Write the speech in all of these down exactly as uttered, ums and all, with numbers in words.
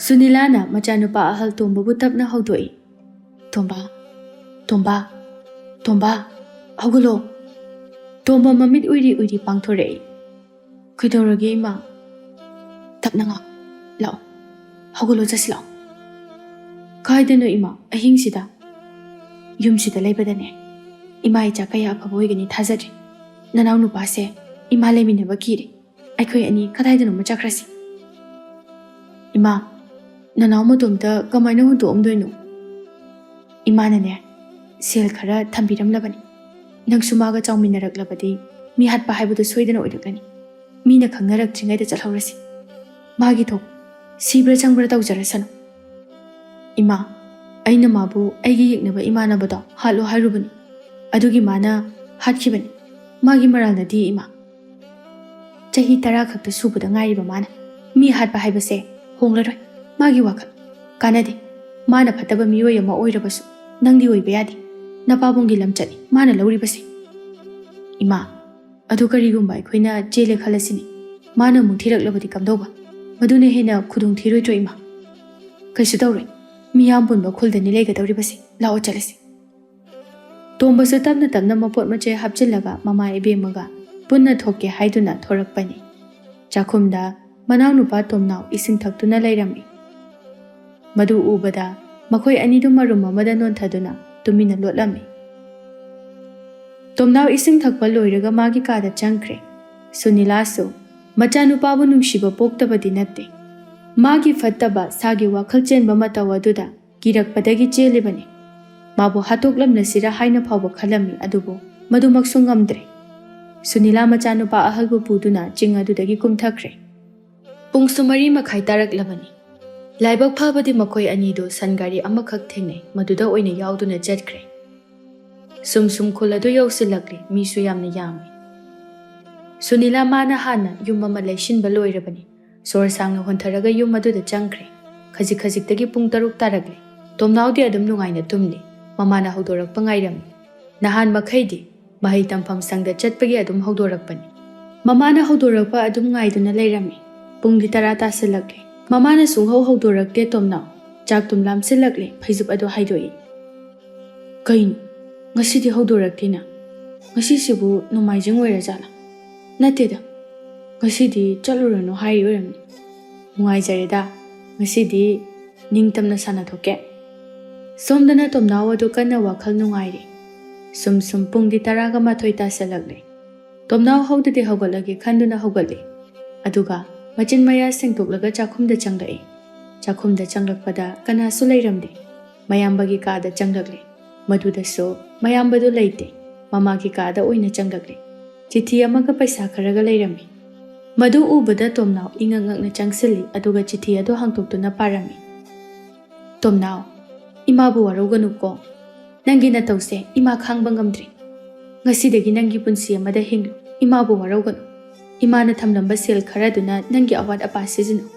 ꯁꯨꯅꯤꯂꯥꯅ ꯃꯆꯥꯅꯨꯄꯥ ꯑꯍꯜ ꯇꯣꯝꯕꯕꯨ ꯇꯞꯅ ꯍꯧꯗꯣꯛꯏ꯫ "ꯇꯣꯝꯕ, ꯇꯣꯝꯕ, ꯇꯣꯝꯕ, ꯍꯧꯒꯠꯂꯣ!" ꯇꯣꯝꯕ ꯃꯃꯤꯠ ꯎꯏꯔꯤ ꯎꯏꯔꯤ ꯄꯥꯡꯊꯣꯔꯛꯏ꯫ "ꯀꯩꯗꯧꯔꯒꯦ ꯏꯃꯥ?" "ꯇꯞꯅ ꯉꯥꯡ꯫ ꯂꯥꯛꯑꯣ, ꯍꯧꯒꯠꯂꯣ, ꯆꯠꯁꯤ ꯂꯥꯛꯑꯣ꯫" "ꯀꯥꯏꯗꯅꯣ ꯏꯃꯥ, ꯑꯍꯤꯡꯁꯤꯗ?" "ꯌꯨꯝꯁꯤꯗ ꯂꯩꯕꯗꯅꯦ ꯏꯃꯥ ꯏꯆꯥ ꯀꯌꯥ ꯑꯐꯕ ꯑꯣꯏꯒꯅꯤ ꯊꯥꯖꯗ꯭ꯔꯦ꯫ ꯅꯅꯥꯎ ꯅꯨꯄꯥꯁꯦ ꯏꯃꯥ ꯂꯩꯃꯤꯟꯅꯕ ꯀꯤꯔꯦ꯫ ꯑꯩꯈꯣꯏ ꯑꯅꯤ ꯀꯗꯥꯏꯗꯅꯣꯃ ꯆꯠꯈ꯭ꯔꯁꯤ꯫" "ꯏꯃꯥ, ꯅꯅꯥꯎ ꯃꯇꯣꯝꯇ ꯀꯃꯥꯏꯅ ꯍꯨꯟꯗꯣꯛꯑꯝꯗꯣꯏꯅꯣ?" "ꯏꯃꯥꯅꯅꯦ ꯁꯦꯜ ꯈꯔ ꯊꯝꯕꯤꯔꯝꯂꯕꯅꯤ꯫ ꯅꯪꯁꯨ ꯃꯥꯒ ꯆꯥꯎꯃꯤꯟꯅꯔꯛꯂꯕꯗꯤ ꯃꯤ ꯍꯥꯠꯄ ꯍꯥꯏꯕꯗꯨ ꯁꯣꯏꯗꯅ ꯑꯣꯏꯔꯛꯂꯅꯤ꯫ ꯃꯤꯅ ꯈꯪꯅꯔꯛꯇ꯭ꯔꯤꯉꯩꯗ ꯆꯠꯍꯧꯔꯁꯤ꯫ ꯃꯥꯒꯤ ꯊꯣꯛ ꯁꯤꯕ꯭ꯔꯥ ꯆꯪꯕ꯭ꯔꯥ ꯇꯧꯖꯔꯁꯅꯨ꯫" "ꯏꯃꯥ, ꯑꯩꯅ ꯃꯥꯕꯨ ꯑꯩꯒꯤ ꯌꯦꯛꯅꯕ ꯏꯃꯥꯟꯅꯕꯗꯣ ꯍꯥꯠꯂꯣ ꯍꯥꯏꯔꯨꯕꯅꯤ꯫ ꯑꯗꯨꯒꯤ ꯃꯥꯅ ꯍꯥꯠꯈꯤꯕꯅꯤ꯫ ꯃꯥꯒꯤ ꯃꯔꯥꯜꯅꯗꯤ ꯏꯃꯥ꯫ ꯆꯍꯤ ꯇꯔꯥ ꯈꯛꯇ ꯁꯨꯕꯗ ꯉꯥꯏꯔꯤꯕ ꯃꯥꯅ꯫ ꯃꯤ ꯍꯥꯠꯄ ꯍꯥꯏꯕꯁꯦ ꯍꯣꯡꯂꯔꯣꯏ꯫ ꯃꯥꯒꯤ ꯋꯥꯈꯜ ꯀꯥꯟꯅꯗꯦ꯫ ꯃꯥꯅ ꯐꯠꯇꯕ ꯃꯤꯑꯣꯏ ꯑꯃ ꯑꯣꯏꯔꯕꯁꯨ ꯅꯪꯗꯤ ꯑꯣꯏꯕ ꯌꯥꯗꯦ꯫ ꯅꯄꯥꯕꯨꯡꯒꯤ ꯂꯝꯆꯠꯅꯤ ꯃꯥꯅ ꯂꯧꯔꯤꯕꯁꯦ꯫" "ꯏꯃꯥ, ꯑꯗꯨ ꯀꯔꯤꯒꯨꯝꯕ ꯑꯩꯈꯣꯏꯅ ꯆꯦꯜꯂꯦ ꯈꯜꯂꯁꯤꯅꯦ, ꯃꯥꯅ ꯑꯃꯨꯛ ꯊꯤꯔꯛꯂꯕꯗꯤ ꯀꯝꯗꯧꯕ? ꯃꯗꯨꯅ ꯍꯦꯟꯅ ꯈꯨꯗꯣꯡ ꯊꯤꯔꯣꯏꯗ꯭ꯔꯣ ꯏꯃꯥ?" "ꯀꯩꯁꯨ ꯇꯧꯔꯣꯏ꯫ ꯃꯤꯌꯥꯝ ꯄꯨꯟꯕ ꯈꯨꯜꯗꯅꯤ ꯂꯩꯒꯗꯧꯔꯤꯕꯁꯦ꯫ ꯂꯥꯛꯑꯣ ꯆꯠꯂꯁꯤ꯫" ꯇꯣꯝꯕꯁꯨ ꯇꯞꯅ ꯇꯞꯅ ꯃꯄꯣꯠ ꯃꯆꯩ ꯍꯥꯞꯆꯤꯜꯂꯒ ꯃꯃꯥ ꯏꯕꯦꯝꯃꯒ ꯄꯨꯟꯅ ꯊꯣꯛꯀꯦ ꯍꯥꯏꯗꯨꯅ ꯊꯣꯔꯛꯄꯅꯤ꯫ ꯆꯥꯛꯈꯨꯝꯗ ꯃꯅꯥꯎꯅꯨꯄꯥ ꯇꯣꯝꯅꯥꯎ ꯏꯁꯤꯡ ꯊꯛꯇꯨꯅ ꯂꯩꯔꯝꯃꯤ꯫ ꯃꯗꯨ ꯎꯕꯗ ꯃꯈꯣꯏ ꯑꯅꯤꯗꯨ ꯃꯔꯨꯝ ꯑꯃꯗ ꯅꯣꯟꯊꯗꯨꯅ ꯇꯨꯃꯤꯟꯅ ꯂꯣꯠꯂꯝꯃꯤ꯫ ꯇꯣꯝꯅꯥꯎ ꯏꯁꯤꯡ ꯊꯛꯄ ꯂꯣꯏꯔꯒ ꯃꯥꯒꯤ ꯀꯥꯗ ꯆꯪꯈ꯭ꯔꯦ꯫ ꯁꯨꯅꯤꯂꯥꯁꯨ ꯃꯆꯥꯅꯨꯄꯥꯕꯨ ꯅꯨꯡꯁꯤꯕ ꯄꯣꯛꯇꯕꯗꯤ ꯅꯠꯇꯦ꯫ ꯃꯥꯒꯤ ꯐꯠꯇꯕ ꯁꯥꯒꯤ ꯋꯥꯈꯜ ꯆꯦꯟꯕ ꯃꯇꯧ ꯑꯗꯨꯗ ꯀꯤꯔꯛꯄꯗꯒꯤ ꯆꯦꯜꯂꯤꯕꯅꯤ꯫ ꯃꯥꯕꯨ ꯍꯥꯠꯇꯣꯛꯂꯝꯂꯁꯤꯔꯥ ꯍꯥꯏꯅ ꯐꯥꯎꯕ ꯈꯜꯂꯝꯃꯤ, ꯑꯗꯨꯕꯨ ꯃꯗꯨꯃꯛꯁꯨ ꯉꯝꯗ꯭ꯔꯦ꯫ ꯁꯨꯅꯤꯂꯥ ꯃꯆꯥꯅꯨꯄꯥ ꯑꯍꯜꯕꯨ ꯄꯨꯗꯨꯅ ꯆꯤꯡ ꯑꯗꯨꯗꯒꯤ ꯀꯨꯝꯊꯈ꯭ꯔꯦ꯫ ꯄꯨꯡꯁꯨ ꯃꯔꯤ ꯃꯈꯥꯏ ꯇꯥꯔꯛꯂꯕꯅꯤ꯫ ꯂꯥꯏꯕꯛ ꯐꯕꯗꯤ ꯃꯈꯣꯏ ꯑꯅꯤꯗꯨ ꯁꯟ ꯒꯥꯔꯤ ꯑꯃꯈꯛ ꯊꯦꯡꯅꯩ, ꯃꯗꯨꯗ ꯑꯣꯏꯅ ꯌꯥꯎꯗꯨꯅ ꯆꯠꯈ꯭ꯔꯦ꯫ ꯁꯨꯝ ꯁꯨꯝ ꯈꯨꯜ ꯑꯗꯨ ꯌꯧꯁꯤꯜꯂꯛꯂꯦ, ꯃꯤꯁꯨ ꯌꯥꯝꯅ ꯌꯥꯝꯃꯤ꯫ ꯁꯨꯅꯤꯂꯥ ꯃꯥꯅ ꯍꯥꯟꯅ ꯌꯨꯝ ꯑꯃ ꯂꯩꯁꯤꯟꯕ ꯂꯣꯏꯔꯕꯅꯤ꯫ ꯁꯣꯔ ꯁꯥꯡꯅ ꯍꯣꯟꯊꯔꯒ ꯌꯨꯝ ꯑꯗꯨꯗ ꯆꯪꯈ꯭ꯔꯦ꯫ ꯈꯖꯤꯛ ꯈꯖꯤꯛꯇꯒꯤ ꯄꯨꯡ ꯇꯔꯨꯛ ꯇꯥꯔꯛꯂꯦ꯫ ꯇꯣꯝꯅꯥꯎꯗꯤ ꯑꯗꯨꯝ ꯅꯨꯡꯉꯥꯏꯅ ꯇꯨꯝꯂꯤ꯫ ꯃꯃꯥꯅ ꯍꯧꯗꯣꯔꯛꯄ ꯉꯥꯏꯔꯝꯃꯤ꯫ ꯅꯍꯥꯟ ꯃꯈꯩꯗꯤ ꯃꯍꯩ ꯇꯝꯐꯝ ꯁꯪꯗ ꯆꯠꯄꯒꯤ ꯑꯗꯨꯝ ꯍꯧꯗꯣꯔꯛꯄꯅꯤ꯫ ꯃꯃꯥꯅ ꯍꯧꯗꯣꯔꯛꯄ ꯑꯗꯨꯝ ꯉꯥꯏꯗꯨꯅ ꯂꯩꯔꯝꯃꯤ꯫ ꯄꯨꯡꯗꯤ ꯇꯔꯥ ꯇꯥꯁꯤꯜꯂꯛꯂꯦ꯫ ꯃꯃꯥꯅ ꯁꯨꯡꯍꯧ ꯍꯧꯗꯣꯔꯛꯇꯦ ꯇꯣꯝꯅꯥꯎ꯫ ꯆꯥꯛꯇꯨꯝ ꯂꯥꯝꯁꯤꯜꯂꯛꯂꯦ, ꯐꯩꯖꯨꯞ ꯑꯗꯨ ꯍꯥꯏꯗꯣꯛꯏ꯫ "ꯀꯩꯅꯣ? ꯉꯁꯤꯗꯤ ꯍꯧꯗꯣꯔꯛꯇꯦꯅ? ꯉꯁꯤꯁꯤꯕꯨ ꯅꯣꯡꯃꯥꯏꯖꯤꯡ ꯑꯣꯏꯔꯖꯥꯠꯂꯥ? ꯅꯠꯇꯦꯗ, ꯉꯁꯤꯗꯤ ꯆꯠꯂꯨꯔꯅꯨ ꯍꯥꯏꯔꯤ ꯑꯣꯏꯔꯝꯅꯤ꯫ ꯅꯨꯡꯉꯥꯏꯖꯔꯦꯗ, ꯉꯁꯤꯗꯤ ꯅꯤꯡꯇꯝꯅ ꯁꯥꯟꯅꯊꯣꯛꯀꯦ꯫" ꯁꯣꯝꯗꯅ ꯇꯣꯝꯅꯥꯎ ꯑꯗꯨ ꯀꯟꯅ ꯋꯥꯈꯜ ꯅꯨꯡꯉꯥꯏꯔꯤ꯫ ꯁꯨꯝ ꯁꯨꯝ ꯄꯨꯡꯗꯤ ꯇꯔꯥꯒ ꯃꯥꯊꯣꯏ ꯇꯥꯁꯜꯂꯛꯂꯦ꯫ ꯇꯣꯝꯅꯥꯎ ꯍꯧꯗꯗꯤ ꯍꯧꯒꯠꯂꯒꯦ ꯈꯟꯗꯨꯅ ꯍꯧꯒꯠꯂꯤ꯫ ꯑꯗꯨꯒ ꯃꯆꯤꯟ ꯃꯌꯥ ꯁꯦꯡꯗꯣꯛꯂꯒ ꯆꯥꯛꯈꯨꯝꯗ ꯆꯪꯂꯛꯏ꯫ ꯆꯥꯛꯈꯨꯝꯗ ꯆꯪꯂꯛꯄꯗ ꯀꯅꯥꯁꯨ ꯂꯩꯔꯝꯗꯦ꯫ ꯃꯌꯥꯝꯕꯒꯤ ꯀꯥꯗ ꯆꯪꯂꯛꯂꯦ꯫ ꯃꯗꯨꯗꯁꯨ ꯃꯌꯥꯝꯕꯗꯨ ꯂꯩꯇꯦ꯫ ꯃꯃꯥꯒꯤ ꯀꯥꯗ ꯑꯣꯏꯅ ꯆꯪꯂꯛꯂꯦ꯫ ꯆꯤꯊꯤ ꯑꯃꯒ ꯄꯩꯁꯥ ꯈꯔꯒ ꯂꯩꯔꯝꯃꯤ꯫ ꯃꯗꯨ ꯎꯕꯗ ꯇꯣꯝꯅꯥꯎ ꯏꯉꯛ ꯉꯛꯅ ꯆꯪꯁꯤꯜꯂꯤ, ꯑꯗꯨꯒ ꯆꯤꯊꯤ ꯑꯗꯨ ꯍꯥꯡꯇꯣꯛꯇꯨꯅ ꯄꯥꯔꯝꯃꯤ꯫ "ꯇꯣꯝꯅꯥꯎ, ꯏꯃꯥꯕꯨ ꯋꯥꯔꯧꯒꯅꯨꯀꯣ꯫ ꯅꯪꯒꯤ ꯅꯇꯧꯁꯦ ꯏꯃꯥ ꯈꯥꯡꯕ ꯉꯝꯗ꯭ꯔꯦ꯫ ꯉꯁꯤꯗꯒꯤ ꯅꯪꯒꯤ ꯄꯨꯟꯁꯤ ꯑꯃꯗ ꯍꯤꯡꯂꯨ꯫ ꯏꯃꯥꯕꯨ ꯋꯥꯔꯧꯒꯅꯨ꯫ ꯏꯃꯥꯅ ꯊꯝꯂꯝꯕ ꯁꯦꯜ ꯈꯔꯗꯨꯅ ꯅꯪꯒꯤ ꯑꯋꯥꯠ ꯑꯄꯥ ꯁꯤꯖꯤꯟꯅꯧ꯫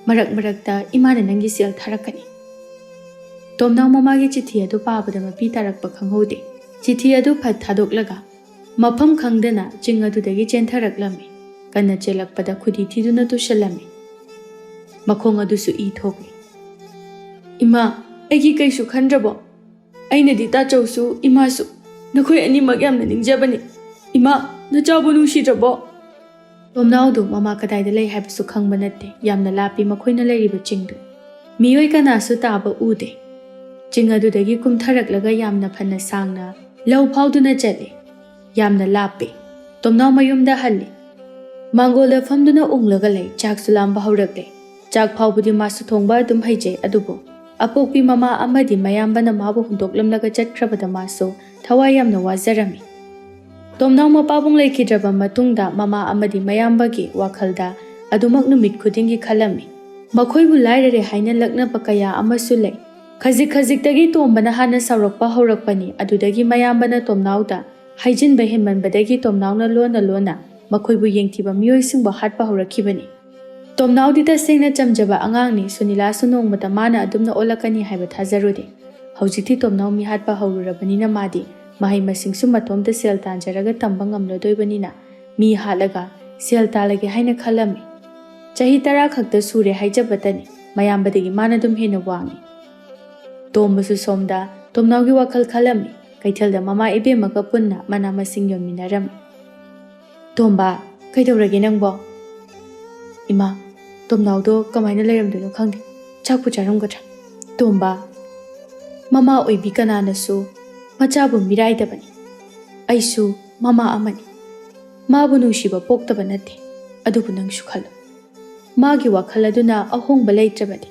ꯃꯔꯛ ꯃꯔꯛꯇ ꯏꯃꯥꯅ ꯅꯪꯒꯤ ꯁꯦꯜ ꯊꯥꯔꯛꯀꯅꯤ꯫" ꯇꯣꯝꯅꯥꯎ ꯃꯃꯥꯒꯤ ꯆꯤꯊꯤ ꯑꯗꯨ ꯄꯥꯕꯗ ꯃꯄꯤ ꯇꯥꯔꯛꯄ ꯈꯪꯍꯧꯗꯦ꯫ ꯆꯤꯊꯤ ꯑꯗꯨ ꯐꯠ ꯊꯥꯗꯣꯛꯂꯒ ꯃꯐꯝ ꯈꯪꯗꯅ ꯆꯤꯡ ꯑꯗꯨꯗꯒꯤ ꯆꯦꯟꯊꯔꯛꯂꯝꯃꯤ꯫ ꯀꯟꯅ ꯆꯦꯜꯂꯛꯄꯗ ꯈꯨꯗꯤ ꯊꯤꯗꯨꯅ ꯇꯨꯁꯜꯂꯝꯃꯤ꯫ ꯃꯈꯣꯡ ꯑꯗꯨꯁꯨ ꯏ ꯊꯣꯛꯂꯤ꯫ "ꯏꯃꯥ, ꯑꯩꯒꯤ ꯀꯩꯁꯨ ꯈꯟꯗ꯭ꯔꯕꯣ? ꯑꯩꯅꯗꯤ ꯇꯥꯆꯧꯁꯨ ꯏꯃꯥꯁꯨ ꯅꯈꯣꯏ ꯑꯅꯤꯃꯛ ꯌꯥꯝꯅ ꯅꯤꯡꯖꯕꯅꯤ꯫ ꯏꯃꯥ, ꯅꯆꯥꯕꯨ ꯅꯨꯡꯁꯤꯗ꯭ꯔꯕꯣ?" ꯇꯣꯝꯅꯥꯎꯗꯨ ꯃꯃꯥ ꯀꯗꯥꯏꯗ ꯂꯩ ꯍꯥꯏꯕꯁꯨ ꯈꯪꯕ ꯅꯠꯇꯦ꯫ ꯌꯥꯝꯅ ꯂꯥꯞꯄꯤ ꯃꯈꯣꯏꯅ ꯂꯩꯔꯤꯕ ꯆꯤꯡꯗꯨ꯫ ꯃꯤꯑꯣꯏ ꯀꯅꯥꯁꯨ ꯇꯥꯕ ꯎꯗꯦ꯫ ꯆꯤꯡ ꯑꯗꯨꯗꯒꯤ ꯀꯨꯝꯊꯔꯛꯂꯒ ꯌꯥꯝꯅ ꯐꯅ ꯁꯥꯡꯅ ꯂꯧ ꯐꯥꯎꯗꯨꯅ ꯆꯠꯂꯤ꯫ ꯌꯥꯝꯅ ꯂꯥꯞꯄꯤ꯫ ꯇꯣꯝꯅꯥꯎ ꯃꯌꯨꯝꯗ ꯍꯜꯂꯤ꯫ ꯃꯥꯡꯒꯣꯜꯗ ꯐꯝꯗꯨꯅ ꯎꯪꯂꯒ ꯂꯩ꯫ ꯆꯥꯛꯁꯨ ꯂꯥꯝꯕ ꯍꯧꯔꯛꯂꯦ꯫ ꯆꯥꯛ ꯐꯥꯎꯕꯗꯤ ꯃꯥꯁꯨ ꯊꯣꯡꯕ ꯑꯗꯨꯝ ꯍꯩꯖꯩ, ꯑꯗꯨꯕꯨ ꯑꯄꯣꯛꯄꯤ ꯃꯃꯥ ꯑꯃꯗꯤ ꯃꯌꯥꯝꯕꯅ ꯃꯥꯕꯨ ꯍꯨꯟꯗꯣꯛꯂꯝꯂꯒ ꯆꯠꯈ꯭ꯔꯕꯗ ꯃꯥꯁꯨ ꯊꯋꯥꯏ ꯌꯥꯝꯅ ꯋꯥꯖꯔꯝꯃꯤ꯫ ꯇꯣꯝꯅꯥꯎ ꯃꯄꯥꯕꯨꯡ ꯂꯩꯈꯤꯗ꯭ꯔꯕ ꯃꯇꯨꯡꯗ ꯃꯃꯥ ꯑꯃꯗꯤ ꯃꯌꯥꯝꯕꯒꯤ ꯋꯥꯈꯜꯗ ꯑꯗꯨꯃꯛ ꯅꯨꯃꯤꯠ ꯈꯨꯗꯤꯡꯒꯤ ꯈꯜꯂꯝꯃꯤ꯫ ꯃꯈꯣꯏꯕꯨ ꯂꯥꯏꯔꯔꯦ ꯍꯥꯏꯅ ꯂꯛꯅꯕ ꯀꯌꯥ ꯑꯃꯁꯨ ꯂꯩ꯫ ꯈꯖꯤꯛ ꯈꯖꯤꯛꯇꯒꯤ ꯇꯣꯝꯕꯅ ꯍꯥꯟꯅ ꯁꯥꯎꯔꯛꯄ ꯍꯧꯔꯛꯄꯅꯤ꯫ ꯑꯗꯨꯗꯒꯤ ꯃꯌꯥꯝꯕꯅ ꯇꯣꯝꯅꯥꯎꯗ ꯍꯥꯏꯖꯤꯟꯕ ꯍꯦꯟꯃꯟꯕꯗꯒꯤ ꯇꯣꯝꯅꯥꯎꯅ ꯂꯣꯟꯅ ꯂꯣꯟꯅ ꯃꯈꯣꯏꯕꯨ ꯌꯦꯡꯊꯤꯕ ꯃꯤꯑꯣꯏꯁꯤꯡꯕꯨ ꯍꯥꯠꯄ ꯍꯧꯔꯛꯈꯤꯕꯅꯤ꯫ ꯇꯣꯝꯅꯥꯎꯗꯤ ꯇꯁꯦꯡꯅ ꯆꯝꯖꯕ ꯑꯉꯥꯡꯅꯤ꯫ ꯁꯨꯅꯤꯂꯥꯁꯨ ꯅꯣꯡꯃꯇ ꯃꯥꯅ ꯑꯗꯨꯝꯅ ꯑꯣꯜꯂꯛꯀꯅꯤ ꯍꯥꯏꯕ ꯊꯥꯖꯔꯨꯗꯦ꯫ ꯍꯧꯖꯤꯛꯇꯤ ꯇꯣꯝꯅꯥꯎ ꯃꯤ ꯍꯥꯠꯄ ꯍꯧꯔꯨꯔꯕꯅꯤꯅ ꯃꯥꯗꯤ ꯃꯍꯩ ꯃꯁꯤꯡꯁꯨ ꯃꯇꯣꯝꯇ ꯁꯦꯜ ꯇꯥꯟꯖꯔꯒ ꯇꯝꯕ ꯉꯝꯂꯗꯣꯏꯕꯅꯤꯅ ꯃꯤ ꯍꯥꯠꯂꯒ ꯁꯦꯜ ꯇꯥꯜꯂꯒꯦ ꯍꯥꯏꯅ ꯈꯜꯂꯝꯃꯤ꯫ ꯆꯍꯤ ꯇꯔꯥ ꯈꯛꯇ ꯁꯨꯔꯦ ꯍꯥꯏꯖꯕꯇꯅꯤ, ꯃꯌꯥꯝꯕꯗꯒꯤ ꯃꯥꯅ ꯑꯗꯨꯝ ꯍꯦꯟꯅ ꯋꯥꯡꯉꯤ꯫ ꯇꯣꯝꯕꯁꯨ ꯁꯣꯝꯗ ꯇꯣꯝꯅꯥꯎꯒꯤ ꯋꯥꯈꯜ ꯈꯜꯂꯝꯃꯤ꯫ ꯀꯩꯊꯦꯜꯗ ꯃꯃꯥ ꯏꯕꯦꯝꯃꯒ ꯄꯨꯟꯅ ꯃꯅꯥ ꯃꯁꯤꯡ ꯌꯣꯟꯃꯤꯟꯅꯔꯝꯃꯤ꯫ "ꯇꯣꯝꯕ, ꯀꯩꯗꯧꯔꯒꯦ ꯅꯪꯕꯣ?" "ꯏꯃꯥ, ꯇꯣꯝꯅꯥꯎꯗꯣ ꯀꯃꯥꯏꯅ ꯂꯩꯔꯝꯗꯣꯏꯅꯣ ꯈꯪꯗꯦ꯫ ꯆꯥꯛꯄꯨ ꯆꯥꯔꯝꯒꯗ꯭ꯔꯥ?" "ꯇꯣꯝꯕ, ꯃꯃꯥ ꯑꯣꯏꯕꯤ ꯀꯅꯥꯅꯁꯨ ꯃꯆꯥꯕꯨ ꯃꯤꯔꯥꯏꯗꯕꯅꯤ꯫ ꯑꯩꯁꯨ ꯃꯃꯥ ꯑꯃꯅꯤ꯫ ꯃꯥꯕꯨ ꯅꯨꯡꯁꯤꯕ ꯄꯣꯛꯇꯕ ꯅꯠꯇꯦ꯫ ꯑꯗꯨꯕꯨ ꯅꯪꯁꯨ ꯈꯜꯂꯨ꯫ ꯃꯥꯒꯤ ꯋꯥꯈꯜ ꯑꯗꯨꯅ ꯑꯍꯣꯡꯕ ꯂꯩꯇ꯭ꯔꯕꯗꯤ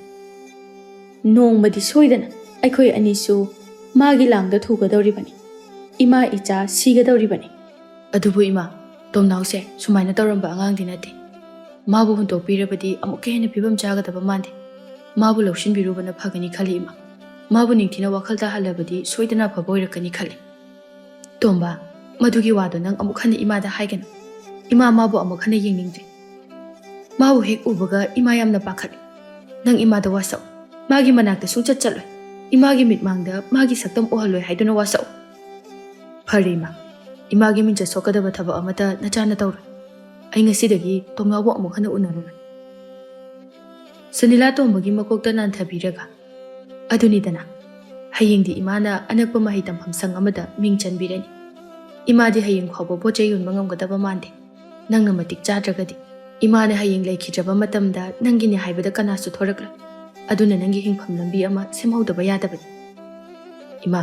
ꯅꯣꯡꯃꯗꯤ ꯁꯣꯏꯗꯅ ꯑꯩꯈꯣꯏ ꯑꯅꯤꯁꯨ ꯃꯥꯒꯤ ꯂꯥꯡꯗ ꯊꯨꯒꯗꯧꯔꯤꯕꯅꯤ꯫ ꯏꯃꯥ ꯏꯆꯥ ꯁꯤꯒꯗꯧꯔꯤꯕꯅꯤ꯫" "ꯑꯗꯨꯕꯨ ꯏꯃꯥ, ꯇꯣꯝꯅꯥꯎꯁꯦ ꯁꯨꯃꯥꯏꯅ ꯇꯧꯔꯝꯕ ꯑꯉꯥꯡꯗꯤ ꯅꯠꯇꯦ꯫ ꯃꯥꯕꯨ ꯍꯨꯟꯗꯣꯛꯄꯤꯔꯕꯗꯤ ꯑꯃꯨꯛꯀ ꯍꯦꯟꯅ ꯐꯤꯕꯝ ꯆꯥꯒꯗꯕ ꯃꯥꯟꯗꯦ꯫ ꯃꯥꯕꯨ ꯂꯧꯁꯤꯟꯕꯤꯔꯨꯕꯅ ꯐꯒꯅꯤ ꯈꯜꯂꯤ ꯏꯃꯥ꯫ ꯃꯥꯕꯨ ꯅꯤꯡꯊꯤꯅ ꯋꯥꯈꯜ ꯇꯥꯍꯜꯂꯕꯗꯤ ꯁꯣꯏꯗꯅ ꯑꯐꯕ ꯑꯣꯏꯔꯛꯀꯅꯤ ꯈꯜꯂꯤ꯫" "ꯇꯣꯝꯕ, ꯃꯗꯨꯒꯤ ꯋꯥꯗꯣ ꯅꯪ ꯑꯃꯨꯛ ꯍꯟꯅ ꯏꯃꯥꯗ ꯍꯥꯏꯒꯅꯨ꯫ ꯏꯃꯥ ꯃꯥꯕꯨ ꯑꯃꯨꯛ ꯍꯟꯅ ꯌꯦꯡꯅꯤꯡꯗ꯭ꯔꯦ꯫ ꯃꯥꯕꯨ ꯍꯦꯛ ꯎꯕꯒ ꯏꯃꯥ ꯌꯥꯝꯅ ꯄꯥꯈꯠꯂꯤ꯫ ꯅꯪ ꯏꯃꯥꯗ ꯋꯥꯁꯛꯎ꯫ ꯃꯥꯒꯤ ꯃꯅꯥꯛꯇ ꯁꯨꯡꯆꯠ ꯆꯠꯂꯣꯏ꯫ ꯏꯃꯥꯒꯤ ꯃꯤꯠꯃꯥꯡꯗ ꯃꯥꯒꯤ ꯁꯛꯇꯝ ꯎꯍꯜꯂꯣꯏ ꯍꯥꯏꯗꯨꯅ ꯋꯥꯁꯛꯎ꯫" "ꯐꯔꯦ ꯏꯃꯥ, ꯏꯃꯥꯒꯤ ꯃꯤꯡꯆꯠ ꯁꯣꯛꯀꯗꯕ ꯊꯕꯛ ꯑꯃꯠꯇ ꯅꯆꯥꯅ ꯇꯧꯔꯣꯏ꯫ ꯑꯩ ꯉꯁꯤꯗꯒꯤ ꯇꯣꯝꯅꯥꯎꯕꯨ ꯑꯃꯨꯛ ꯍꯟꯅ ꯎꯅꯔꯔꯣꯏ꯫" ꯁꯨꯅꯤꯂꯥ ꯇꯣꯝꯕꯒꯤ ꯃꯀꯣꯛꯇ ꯅꯥꯟꯊꯕꯤꯔꯒ, "ꯑꯗꯨꯅꯤꯗꯅ, ꯍꯌꯦꯡꯗꯤ ꯏꯃꯥꯅ ꯑꯅꯛꯄ ꯃꯍꯩ ꯇꯝꯐꯝ ꯁꯪ ꯑꯃꯗ ꯃꯤꯡ ꯆꯟꯕꯤꯔꯅꯤ꯫ ꯏꯃꯥꯗꯤ ꯍꯌꯦꯡ ꯐꯥꯎꯕ ꯄꯣꯠ ꯆꯩ ꯌꯣꯟꯕ ꯉꯝꯒꯗꯕ ꯃꯥꯟꯗꯦ꯫ ꯅꯪꯅ ꯃꯇꯤꯛ ꯆꯥꯗ꯭ꯔꯒꯗꯤ ꯏꯃꯥꯅ ꯍꯌꯦꯡ ꯂꯩꯈꯤꯗ꯭ꯔꯕ ꯃꯇꯝꯗ ꯅꯪꯒꯤꯅꯦ ꯍꯥꯏꯕꯗ ꯀꯅꯥꯁꯨ ꯊꯣꯔꯛꯂꯣꯏ꯫ ꯑꯗꯨꯅ ꯅꯪꯒꯤ ꯍꯤꯡꯐꯝ ꯂꯝꯕꯤ ꯑꯃ ꯁꯦꯝꯍꯧꯗꯕ ꯌꯥꯗꯕꯅꯤ꯫" "ꯏꯃꯥ,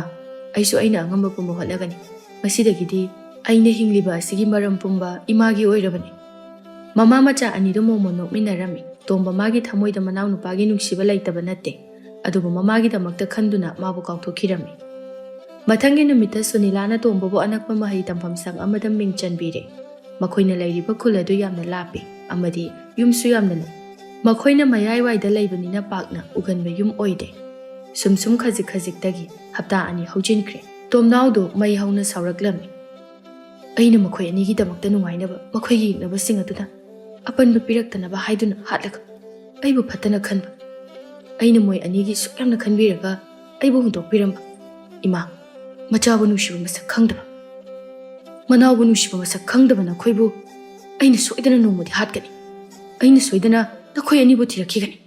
ꯑꯩꯁꯨ ꯑꯩꯅ ꯑꯉꯝꯕ ꯄꯨꯝꯕ ꯍꯣꯠꯅꯒꯅꯤ꯫ ꯉꯁꯤꯗꯒꯤꯗꯤ ꯑꯩꯅ ꯍꯤꯡꯂꯤꯕ ꯑꯁꯤꯒꯤ ꯃꯔꯝ ꯄꯨꯝꯕ ꯏꯃꯥꯒꯤ ꯑꯣꯏꯔꯕꯅꯤ꯫" ꯃꯃꯥ ꯃꯆꯥ ꯑꯅꯤꯗꯨ ꯃꯣꯃꯣꯟ ꯅꯣꯛꯃꯤꯟꯅꯔꯝꯃꯤ꯫ ꯇꯣꯝꯕ ꯃꯥꯒꯤ ꯊꯃꯣꯏꯗ ꯃꯅꯥꯎꯅꯨꯄꯥꯒꯤ ꯅꯨꯡꯁꯤꯕ ꯂꯩꯇꯕ ꯅꯠꯇꯦ, ꯑꯗꯨꯕꯨ ꯃꯃꯥꯒꯤꯗꯃꯛꯇ ꯈꯟꯗꯨꯅ ꯃꯥꯕꯨ ꯀꯥꯎꯊꯣꯛꯈꯤꯔꯝꯃꯤ꯫ ꯃꯊꯪꯒꯤ ꯅꯨꯃꯤꯠꯇ ꯁꯨꯅꯤꯂꯥꯅ ꯇꯣꯝꯕꯕꯨ ꯑꯅꯛꯄ ꯃꯍꯩ ꯇꯝꯐꯝ ꯁꯪ ꯑꯃꯗ ꯃꯤꯡ ꯆꯟꯕꯤꯔꯦ꯫ ꯃꯈꯣꯏꯅ ꯂꯩꯔꯤꯕ ꯈꯨꯜ ꯑꯗꯨ ꯌꯥꯝꯅ ꯂꯥꯞꯄꯤ ꯑꯃꯗꯤ ꯌꯨꯝꯁꯨ ꯌꯥꯝꯅ ꯂꯩ꯫ ꯃꯈꯣꯏꯅ ꯃꯌꯥꯏꯋꯥꯏꯗ ꯂꯩꯕꯅꯤꯅ ꯄꯥꯛꯅ ꯎꯒꯟꯕ ꯌꯨꯝ ꯑꯣꯏꯗꯦ꯫ ꯁꯨꯝ ꯁꯨꯝ ꯈꯖꯤꯛ ꯈꯖꯤꯛꯇꯒꯤ ꯍꯞꯇꯥ ꯑꯅꯤ ꯍꯧꯖꯤꯟꯈ꯭ꯔꯦ꯫ ꯇꯣꯝꯅꯥꯎꯗꯨ ꯃꯩ ꯍꯧꯅ ꯁꯥꯎꯔꯛꯂꯝꯃꯤ꯫ "ꯑꯩꯅ ꯃꯈꯣꯏ ꯑꯅꯤꯒꯤꯗꯃꯛꯇ ꯅꯨꯡꯉꯥꯏꯅꯕ ꯃꯈꯣꯏꯒꯤ ꯌꯦꯛꯅꯕꯁꯤꯡ ꯑꯗꯨꯗ ꯑꯄꯟꯕ ꯄꯤꯔꯛꯇꯅꯕ ꯍꯥꯏꯗꯨꯅ ꯍꯥꯠꯂꯒ ꯑꯩꯕꯨ ꯐꯠꯇꯅ ꯈꯟꯕ꯫ ꯑꯩꯅ ꯃꯣꯏ ꯑꯅꯤꯒꯤ ꯁꯨꯛ ꯌꯥꯝꯅ ꯈꯟꯕꯤꯔꯒ ꯑꯩꯕꯨ ꯍꯨꯟꯗꯣꯛꯄꯤꯔꯝꯕ꯫ ꯏꯃꯥ, ꯃꯆꯥꯕꯨ ꯅꯨꯡꯁꯤꯕ ꯃꯁꯛ ꯈꯪꯗꯕ, ꯃꯅꯥꯎꯕꯨ ꯅꯨꯡꯁꯤꯕ ꯃꯁꯛ ꯈꯪꯗꯕ ꯅꯈꯣꯏꯕꯨ ꯑꯩꯅ ꯁꯣꯏꯗꯅ ꯅꯣꯡꯃꯗꯤ ꯍꯥꯠꯀꯅꯤ꯫" ꯑꯩꯅ ꯁꯣꯏꯗꯅ ꯅꯈꯣꯏ ꯑꯅꯤꯕꯨ ꯊꯤꯔꯛꯈꯤꯒꯅꯤ꯫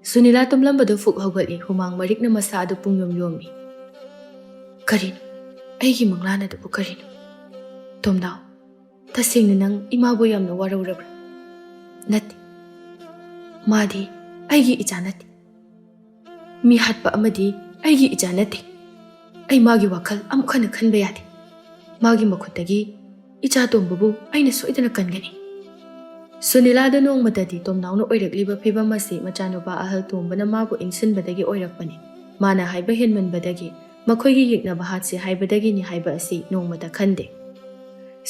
ꯁꯨꯅꯤꯂꯥ ꯇꯨꯝꯂꯝꯕꯗꯨ ꯐꯨꯛ ꯍꯧꯒꯠꯂꯤ, ꯍꯨꯃꯥꯡ ꯃꯔꯤꯛꯅ ꯃꯁꯥ ꯑꯗꯨ ꯄꯨꯡꯌꯣꯝ ꯌꯣꯝꯃꯤ꯫ ꯀꯔꯤꯅꯣ? ꯑꯩꯒꯤ ꯃꯪꯂꯥꯟ ꯑꯗꯨꯕꯨ ꯀꯔꯤꯅꯣ? ꯇꯣꯝꯅꯥꯎ, ꯇꯁꯦꯡꯅ ꯅꯪ ꯏꯃꯥꯕꯨ ꯌꯥꯝꯅ ꯋꯥꯔꯧꯔꯕ꯭ꯔꯥ? ꯅꯠꯇꯦ, ꯃꯥꯗꯤ ꯑꯩꯒꯤ ꯏꯆꯥ ꯅꯠꯇꯦ꯫ ꯃꯤ ꯍꯥꯠꯄ ꯑꯃꯗꯤ ꯑꯩꯒꯤ ꯏꯆꯥ ꯅꯠꯇꯦ꯫ ꯑꯩ ꯃꯥꯒꯤ ꯋꯥꯈꯜ ꯑꯃꯨꯛ ꯍꯟꯅ ꯈꯟꯕ ꯌꯥꯗꯦ꯫ ꯃꯥꯒꯤ ꯃꯈꯨꯠꯇꯒꯤ ꯏꯆꯥ ꯇꯣꯝꯕꯕꯨ ꯑꯩꯅ ꯁꯣꯏꯗꯅ ꯀꯟꯒꯅꯤ꯫ ꯁꯨꯅꯤꯂꯥꯗ ꯅꯣꯡꯃꯇꯗꯤ ꯇꯣꯝꯅꯥꯎꯅ ꯑꯣꯏꯔꯛꯂꯤꯕ ꯐꯤꯕꯝ ꯑꯁꯤ ꯃꯆꯥꯅꯨꯄꯥ ꯑꯍꯜ ꯇꯣꯝꯕꯅ ꯃꯥꯕꯨ ꯏꯟꯁꯤꯟꯕꯗꯒꯤ ꯑꯣꯏꯔꯛꯄꯅꯤ꯫ ꯃꯥꯅ ꯍꯥꯏꯕ ꯍꯦꯟꯃꯟꯕꯗꯒꯤ ꯃꯈꯣꯏꯒꯤ ꯌꯦꯛꯅꯕ ꯍꯥꯠꯁꯤ ꯍꯥꯏꯕꯗꯒꯤꯅꯤ ꯍꯥꯏꯕ ꯑꯁꯤ ꯅꯣꯡꯃꯇ ꯈꯟꯗꯦ꯫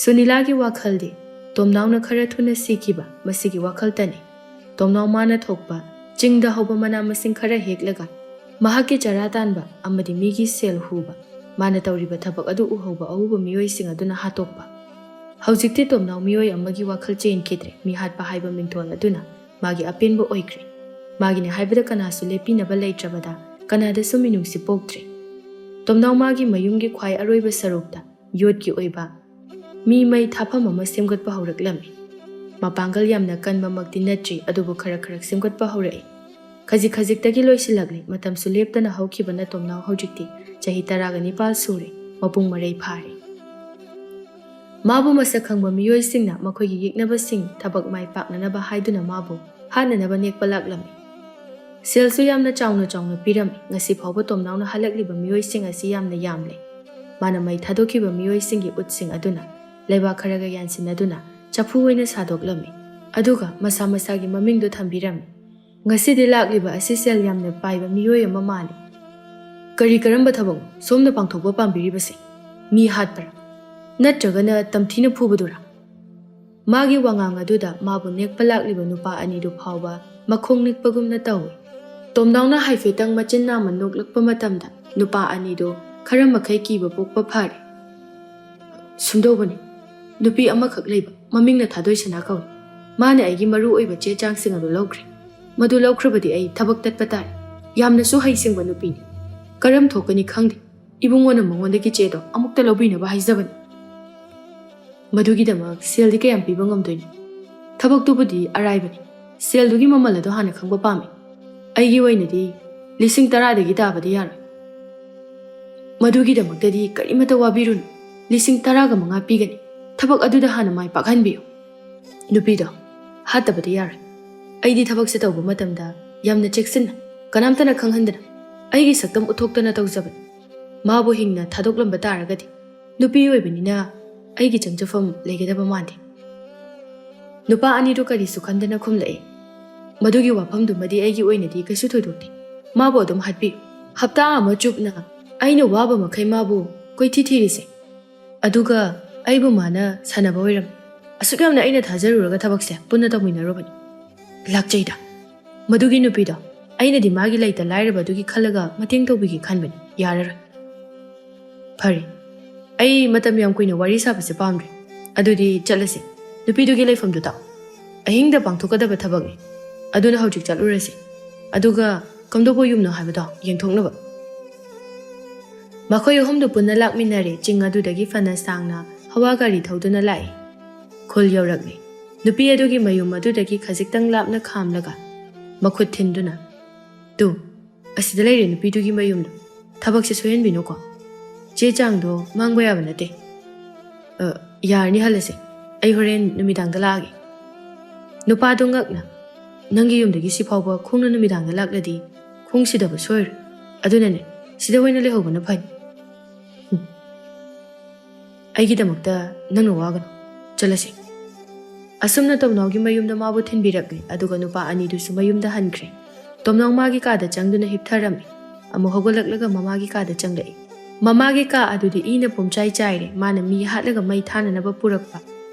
ꯁꯨꯅꯤꯂꯥꯒꯤ ꯋꯥꯈꯜꯗꯤ ꯇꯣꯝꯅꯥꯎꯅ ꯈꯔ ꯊꯨꯅ ꯁꯤꯈꯤꯕ ꯃꯁꯤꯒꯤ ꯋꯥꯈꯜꯇꯅꯤ꯫ ꯇꯣꯝꯅꯥꯎ ꯃꯥꯅ ꯊꯣꯛꯄ ꯆꯤꯡꯗ ꯍꯧꯕ ꯃꯅꯥ ꯃꯁꯤꯡ ꯈꯔ ꯍꯦꯛꯂꯒ ꯃꯍꯥꯛꯀꯤ ꯆꯔꯥ ꯇꯥꯟꯕ ꯑꯃꯗꯤ ꯃꯤꯒꯤ ꯁꯦꯜ ꯍꯨꯕ, ꯃꯥꯅ ꯇꯧꯔꯤꯕ ꯊꯕꯛ ꯑꯗꯨ ꯎꯍꯧꯕ ꯑꯎꯕ ꯃꯤꯑꯣꯏꯁꯤꯡ ꯑꯗꯨꯅ ꯍꯥꯠꯇꯣꯛꯄ꯫ ꯍꯧꯖꯤꯛꯇꯤ ꯇꯣꯝꯅꯥꯎ ꯃꯤꯑꯣꯏ ꯑꯃꯒꯤ ꯋꯥꯈꯜ ꯆꯦꯟꯈꯤꯗ꯭ꯔꯦ꯫ ꯃꯤꯍꯥꯠꯄ ꯍꯥꯏꯕ ꯃꯤꯡꯊꯣꯜ ꯑꯗꯨꯅ ꯃꯥꯒꯤ ꯑꯄꯦꯟꯕ ꯑꯣꯏꯈ꯭ꯔꯦ꯫ ꯃꯥꯒꯤꯅꯤ ꯍꯥꯏꯕꯗ ꯀꯅꯥꯁꯨ ꯂꯦꯞꯄꯤꯅꯕ ꯂꯩꯇ꯭ꯔꯕꯗ ꯀꯅꯥꯗꯁꯨ ꯃꯤꯅꯨꯡꯁꯤ ꯄꯣꯛꯇ꯭ꯔꯦ꯫ ꯇꯣꯝꯅꯥꯎ ꯃꯥꯒꯤ ꯃꯌꯨꯝꯒꯤ ꯈ꯭ꯋꯥꯏ ꯑꯔꯣꯏꯕ ꯁꯔꯨꯛꯇ ꯌꯣꯠꯀꯤ ꯑꯣꯏꯕ ꯃꯤ ꯃꯩ ꯊꯥꯐꯝ ꯑꯃ ꯁꯦꯝꯒꯠꯄ ꯍꯧꯔꯛꯂꯝꯃꯤ꯫ ꯃꯄꯥꯡꯒꯜ ꯌꯥꯝꯅ ꯀꯟꯕꯃꯛꯇꯤ ꯅꯠꯇ꯭ꯔꯤ, ꯑꯗꯨꯕꯨ ꯈꯔ ꯈꯔ ꯁꯦꯝꯒꯠꯄ ꯍꯧꯔꯛꯏ꯫ ꯈꯖꯤꯛ ꯈꯖꯤꯛꯇꯒꯤ ꯂꯣꯏꯁꯤꯜꯂꯛꯂꯤ꯫ ꯃꯇꯝꯁꯨ ꯂꯦꯞꯇꯅ ꯍꯧꯈꯤꯕꯅ ꯇꯣꯝꯅꯥꯎ ꯍꯧꯖꯤꯛꯇꯤ ꯆꯍꯤ ꯇꯔꯥꯒ ꯅꯤꯄꯥꯜ ꯁꯨꯔꯦ, ꯃꯄꯨꯡ ꯃꯔꯩ ꯐꯥꯔꯦ꯫ ꯃꯥꯕꯨ ꯃꯁꯛ ꯈꯪꯕ ꯃꯤꯑꯣꯏꯁꯤꯡꯅ ꯃꯈꯣꯏꯒꯤ ꯌꯦꯛꯅꯕꯁꯤꯡ ꯊꯕꯛ ꯃꯥꯏ ꯄꯥꯛꯅꯅꯕ ꯍꯥꯏꯗꯨꯅ ꯃꯥꯕꯨ ꯍꯥꯠꯅꯅꯕ ꯅꯦꯛꯄ ꯂꯥꯛꯂꯝꯃꯤ꯫ ꯁꯦꯜꯁꯨ ꯌꯥꯝꯅ ꯆꯥꯎꯅ ꯆꯥꯎꯅ ꯄꯤꯔꯝꯃꯤ꯫ ꯉꯁꯤ ꯐꯥꯎꯕ ꯇꯣꯝꯅꯥꯎꯅ ꯍꯜꯂꯛꯂꯤꯕ ꯃꯤꯑꯣꯏꯁꯤꯡ ꯑꯁꯤ ꯌꯥꯝꯅ ꯌꯥꯝꯂꯦ꯫ ꯃꯥꯅ ꯃꯩ ꯊꯥꯗꯣꯛꯈꯤꯕ ꯃꯤꯑꯣꯏꯁꯤꯡꯒꯤ ꯎꯠꯁꯤꯡ ꯑꯗꯨꯅ ꯂꯩꯕꯥꯛ ꯈꯔꯒ ꯌꯥꯟꯁꯤꯟꯅꯗꯨꯅ ꯆꯐꯨ ꯑꯣꯏꯅ ꯁꯥꯗꯣꯛꯂꯝꯃꯤ꯫ ꯑꯗꯨꯒ ꯃꯁꯥ ꯃꯁꯥꯒꯤ ꯃꯃꯤꯡꯗꯣ ꯊꯝꯕꯤꯔꯝꯃꯤ꯫ ꯉꯁꯤꯗꯤ ꯂꯥꯛꯂꯤꯕ ꯑꯁꯤ ꯁꯦꯜ ꯌꯥꯝꯅ ꯄꯥꯏꯕ ꯃꯤꯑꯣꯏ ꯑꯃ ꯃꯥꯜꯂꯤ꯫ ꯀꯔꯤ ꯀꯔꯝꯕ ꯊꯕꯛꯅꯣ ꯁꯣꯝꯅ ꯄꯥꯡꯊꯣꯛꯄ ꯄꯥꯝꯕꯤꯔꯤꯕꯁꯦ? ꯃꯤ ꯍꯥꯠꯄꯔꯥ? ꯅꯠꯇ꯭ꯔꯒꯅ ꯇꯝꯊꯤꯅ ꯐꯨꯕꯗꯨꯔꯥ? ꯃꯥꯒꯤ ꯋꯥꯉꯥꯡ ꯑꯗꯨꯗ ꯃꯥꯕꯨ ꯅꯦꯛꯄ ꯂꯥꯛꯂꯤꯕ ꯅꯨꯄꯥ ꯑꯅꯤꯗꯨ ꯐꯥꯎꯕ ꯃꯈꯣꯡ ꯅꯤꯛꯄꯒꯨꯝꯅ ꯇꯧꯏ꯫ ꯇꯣꯝꯅꯥꯎꯅ ꯍꯥꯏꯐꯦꯠꯇꯪ ꯃꯆꯤꯟ ꯅꯥꯝꯃ ꯅꯣꯛꯂꯛꯄ ꯃꯇꯝꯗ ꯅꯨꯄꯥ ꯑꯅꯤꯗꯨ ꯈꯔ ꯃꯈꯩ ꯀꯤꯕ ꯄꯣꯛꯄ ꯐꯔꯦ꯫ ꯁꯨꯝꯗꯧꯕꯅꯤ, ꯅꯨꯄꯤ ꯑꯃꯈꯛ ꯂꯩꯕ, ꯃꯃꯤꯡꯅ ꯊꯥꯗꯣꯏꯁꯅꯥ ꯀꯧꯏ꯫ ꯃꯥꯅ ꯑꯩꯒꯤ ꯃꯔꯨ ꯑꯣꯏꯕ ꯆꯦ ꯆꯥꯡꯁꯤꯡ ꯑꯗꯨ ꯂꯧꯈ꯭ꯔꯦ꯫ ꯃꯗꯨ ꯂꯧꯈ꯭ꯔꯕꯗꯤ ꯑꯩ ꯊꯕꯛ ꯇꯠꯄ ꯇꯥꯔꯦ꯫ ꯌꯥꯝꯅꯁꯨ ꯍꯩꯁꯤꯡꯕ ꯅꯨꯄꯤꯅꯤ꯫ ꯀꯔꯝ ꯊꯣꯛꯀꯅꯤ ꯈꯪꯗꯦ꯫ ꯏꯕꯨꯡꯉꯣꯅ ꯃꯉꯣꯟꯗꯒꯤ ꯆꯦꯗꯣ ꯑꯃꯨꯛꯇ ꯂꯧꯕꯤꯅꯕ ꯍꯥꯏꯖꯕꯅꯤ꯫ ꯃꯗꯨꯒꯤꯗꯃꯛ ꯁꯦꯜꯗꯤ ꯀꯌꯥꯝ ꯄꯤꯕ ꯉꯝꯗꯣꯏꯅꯣ? ꯊꯕꯛꯇꯨꯕꯨꯗꯤ ꯑꯔꯥꯏꯕꯅꯤ꯫ ꯁꯦꯜꯗꯨꯒꯤ ꯃꯃꯜ ꯑꯗꯣ ꯍꯥꯟꯅ ꯈꯪꯕ ꯄꯥꯝꯃꯤ꯫ ꯑꯩꯒꯤ ꯑꯣꯏꯅꯗꯤ ꯂꯤꯁꯤꯡ ꯇꯔꯥꯗꯒꯤ ꯇꯥꯕꯗꯤ ꯌꯥꯔꯣꯏ꯫ ꯃꯗꯨꯒꯤꯗꯃꯛꯇꯗꯤ ꯀꯔꯤꯃꯠꯇ ꯋꯥꯕꯤꯔꯨꯅꯨ, ꯂꯤꯁꯤꯡ ꯇꯔꯥꯒ ꯃꯉꯥ ꯄꯤꯒꯅꯤ꯫ ꯊꯕꯛ ꯑꯗꯨꯗ ꯍꯥꯟꯅ ꯃꯥꯏ ꯄꯥꯛꯍꯟꯕꯤꯌꯨ꯫ ꯅꯨꯄꯤꯗꯣ ꯍꯥꯠꯇꯕꯗꯤ ꯌꯥꯔꯣꯏ꯫ ꯑꯩꯗꯤ ꯊꯕꯛꯁꯦ ꯇꯧꯕ ꯃꯇꯝꯗ ꯌꯥꯝꯅ ꯆꯦꯛꯁꯤꯟꯅ, ꯀꯅꯥꯝꯇꯅ ꯈꯪꯍꯟꯗꯅ, ꯑꯩꯒꯤ ꯁꯛꯇꯝ ꯎꯠꯊꯣꯛꯇꯅ ꯇꯧꯖꯕꯅꯤ꯫ ꯃꯥꯕꯨ ꯍꯤꯡꯅ ꯊꯥꯗꯣꯛꯂꯝꯕ ꯇꯥꯔꯒꯗꯤ ꯅꯨꯄꯤ ꯑꯣꯏꯕꯅꯤꯅ ꯑꯩꯒꯤ ꯆꯪꯖꯐꯝ ꯂꯩꯒꯗꯕ ꯃꯥꯟꯗꯦ꯫ ꯅꯨꯄꯥ ꯑꯅꯤꯗꯨ ꯀꯔꯤꯁꯨ ꯈꯟꯗꯅ ꯈꯨꯝꯂꯛꯏ꯫ ꯃꯗꯨꯒꯤ ꯋꯥꯐꯝꯗꯨꯃꯗꯤ ꯑꯩꯒꯤ ꯑꯣꯏꯅꯗꯤ ꯀꯩꯁꯨ ꯊꯣꯏꯗꯣꯛꯇꯦ꯫ ꯃꯥꯕꯨ ꯑꯗꯨꯝ ꯍꯥꯠꯄꯤꯌꯨ꯫ ꯍꯞꯇꯥ ꯑꯃ ꯆꯨꯞꯅ ꯑꯩꯅ ꯋꯥꯕ ꯃꯈꯩ ꯃꯥꯕꯨ ꯀꯣꯏꯊꯤ ꯊꯤꯔꯤꯁꯦ꯫ ꯑꯗꯨꯒ ꯑꯩꯕꯨ ꯃꯥꯅ ꯁꯥꯟꯅꯕ ꯑꯣꯏꯔꯝꯃꯤ꯫ ꯑꯁꯨꯛ ꯌꯥꯝꯅ ꯑꯩꯅ ꯊꯥꯖꯔꯨꯔꯒ ꯊꯕꯛꯁꯦ ꯄꯨꯟꯅ ꯇꯧꯃꯤꯟꯅꯔꯨꯕꯅꯤ꯫ ꯂꯥꯛꯆꯩꯗ꯫ ꯃꯗꯨꯒꯤ ꯅꯨꯄꯤꯗꯣ, ꯑꯩꯅꯗꯤ ꯃꯥꯒꯤ ꯂꯩꯇ ꯂꯥꯏꯔꯕ ꯑꯗꯨꯒꯤ ꯈꯜꯂꯒ ꯃꯇꯦꯡ ꯇꯧꯕꯤꯒꯦ ꯈꯟꯕꯅꯤ꯫ ꯌꯥꯔꯔꯣꯏ꯫ ꯐꯔꯦ, ꯑꯩ ꯃꯇꯝ ꯌꯥꯝ ꯀꯨꯏꯅ ꯋꯥꯔꯤ ꯁꯥꯕꯁꯦ ꯄꯥꯝꯗ꯭ꯔꯦ꯫ ꯑꯗꯨꯗꯤ ꯆꯠꯂꯁꯤ꯫ ꯅꯨꯄꯤꯗꯨꯒꯤ ꯂꯩꯐꯝꯗꯨ ꯇꯥꯛꯑꯣ꯫ ꯑꯍꯤꯡꯗ ꯄꯥꯡꯊꯣꯛꯀꯗꯕ ꯊꯕꯛꯅꯤ꯫ ꯑꯗꯨꯅ ꯍꯧꯖꯤꯛ ꯆꯠꯂꯨꯔꯁꯤ꯫ ꯑꯗꯨꯒ ꯀꯝꯗꯧꯕ ꯌꯨꯝꯅꯣ ꯍꯥꯏꯕꯗꯣ ꯌꯦꯡꯊꯣꯛꯅꯕ꯫ ꯃꯈꯣꯏ ꯑꯍꯨꯝꯗꯨ ꯄꯨꯟꯅ ꯂꯥꯛꯃꯤꯟꯅꯔꯦ꯫ ꯆꯤꯡ ꯑꯗꯨꯗꯒꯤ ꯐꯅ ꯁꯥꯡꯅ ꯍꯋꯥ ꯒꯥꯔꯤ ꯊꯧꯗꯨꯅ ꯂꯥꯛꯏ꯫ ꯈꯨꯜ ꯌꯧꯔꯛꯂꯦ꯫ ꯅꯨꯄꯤ ꯑꯗꯨꯒꯤ ꯃꯌꯨꯝ ꯑꯗꯨꯗꯒꯤ ꯈꯖꯤꯛꯇꯪ ꯂꯥꯞꯅ ꯈꯥꯝꯂꯒ ꯃꯈꯨꯠ ꯊꯤꯟꯗꯨꯅ, "ꯇꯨ, ꯑꯁꯤꯗ ꯂꯩꯔꯦ ꯅꯨꯄꯤꯗꯨꯒꯤ ꯃꯌꯨꯝꯗꯣ꯫ ꯊꯕꯛꯁꯦ ꯁꯣꯏꯍꯟꯕꯤꯅꯨꯀꯣ꯫ ꯆꯦ ꯆꯥꯡꯗꯣ ꯃꯥꯡꯕ ꯌꯥꯕ ꯅꯠꯇꯦ꯫ ꯑ, ꯌꯥꯔꯅꯤ, ꯍꯜꯂꯁꯦ꯫ ꯑꯩ ꯍꯣꯔꯦꯟ ꯅꯨꯃꯤꯗꯥꯡꯗ ꯂꯥꯛꯑꯒꯦ꯫" ꯅꯨꯄꯥꯗꯣ ꯉꯛꯅ, "ꯅꯪꯒꯤ ꯌꯨꯝꯗꯒꯤ ꯁꯤ ꯐꯥꯎꯕ ꯈꯣꯡꯅ ꯅꯨꯃꯤꯗꯥꯡꯗ ꯂꯥꯛꯂꯗꯤ ꯈꯣꯡ ꯁꯤꯗꯕ ꯁꯣꯏꯔꯣꯏ꯫ ꯑꯗꯨꯅꯅꯦ, ꯁꯤꯗ ꯑꯣꯏꯅ ꯂꯩꯍꯧꯕꯅ ꯐꯅꯤ꯫" ꯎꯝ꯫ "ꯑꯩꯒꯤꯗꯃꯛꯇ ꯅꯪꯅ ꯋꯥꯒꯅꯨ꯫ ꯆꯠꯂꯁꯤ꯫" ꯑꯁꯨꯝꯅ ꯇꯣꯝꯅꯥꯎꯒꯤ ꯃꯌꯨꯝꯗ ꯃꯥꯕꯨ ꯊꯤꯟꯕꯤꯔꯛꯂꯦ, ꯑꯗꯨꯒ ꯅꯨꯄꯥ ꯑꯅꯤꯗꯨꯁꯨ ꯃꯌꯨꯝꯗ ꯍꯟꯈ꯭ꯔꯦ꯫ ꯇꯣꯝꯅꯥꯎ ꯃꯥꯒꯤ ꯀꯥꯗ ꯆꯪꯗꯨꯅ ꯍꯤꯞꯊꯔꯝꯃꯤ꯫ ꯑꯃꯨꯛ ꯍꯧꯒꯠꯂꯛꯂꯒ ꯃꯃꯥꯒꯤ ꯀꯥꯗ ꯆꯪꯂꯛꯏ꯫ ꯃꯃꯥꯒꯤ ꯀꯥ ꯑꯗꯨꯗꯤ ꯏꯅ ꯄꯨꯝꯆꯥꯏ ꯆꯥꯏꯔꯦ, ꯃꯥꯅ ꯃꯤ ꯍꯥꯠꯂꯒ ꯃꯩ ꯊꯥꯅꯅꯕ ꯄꯨꯔꯛꯄ꯫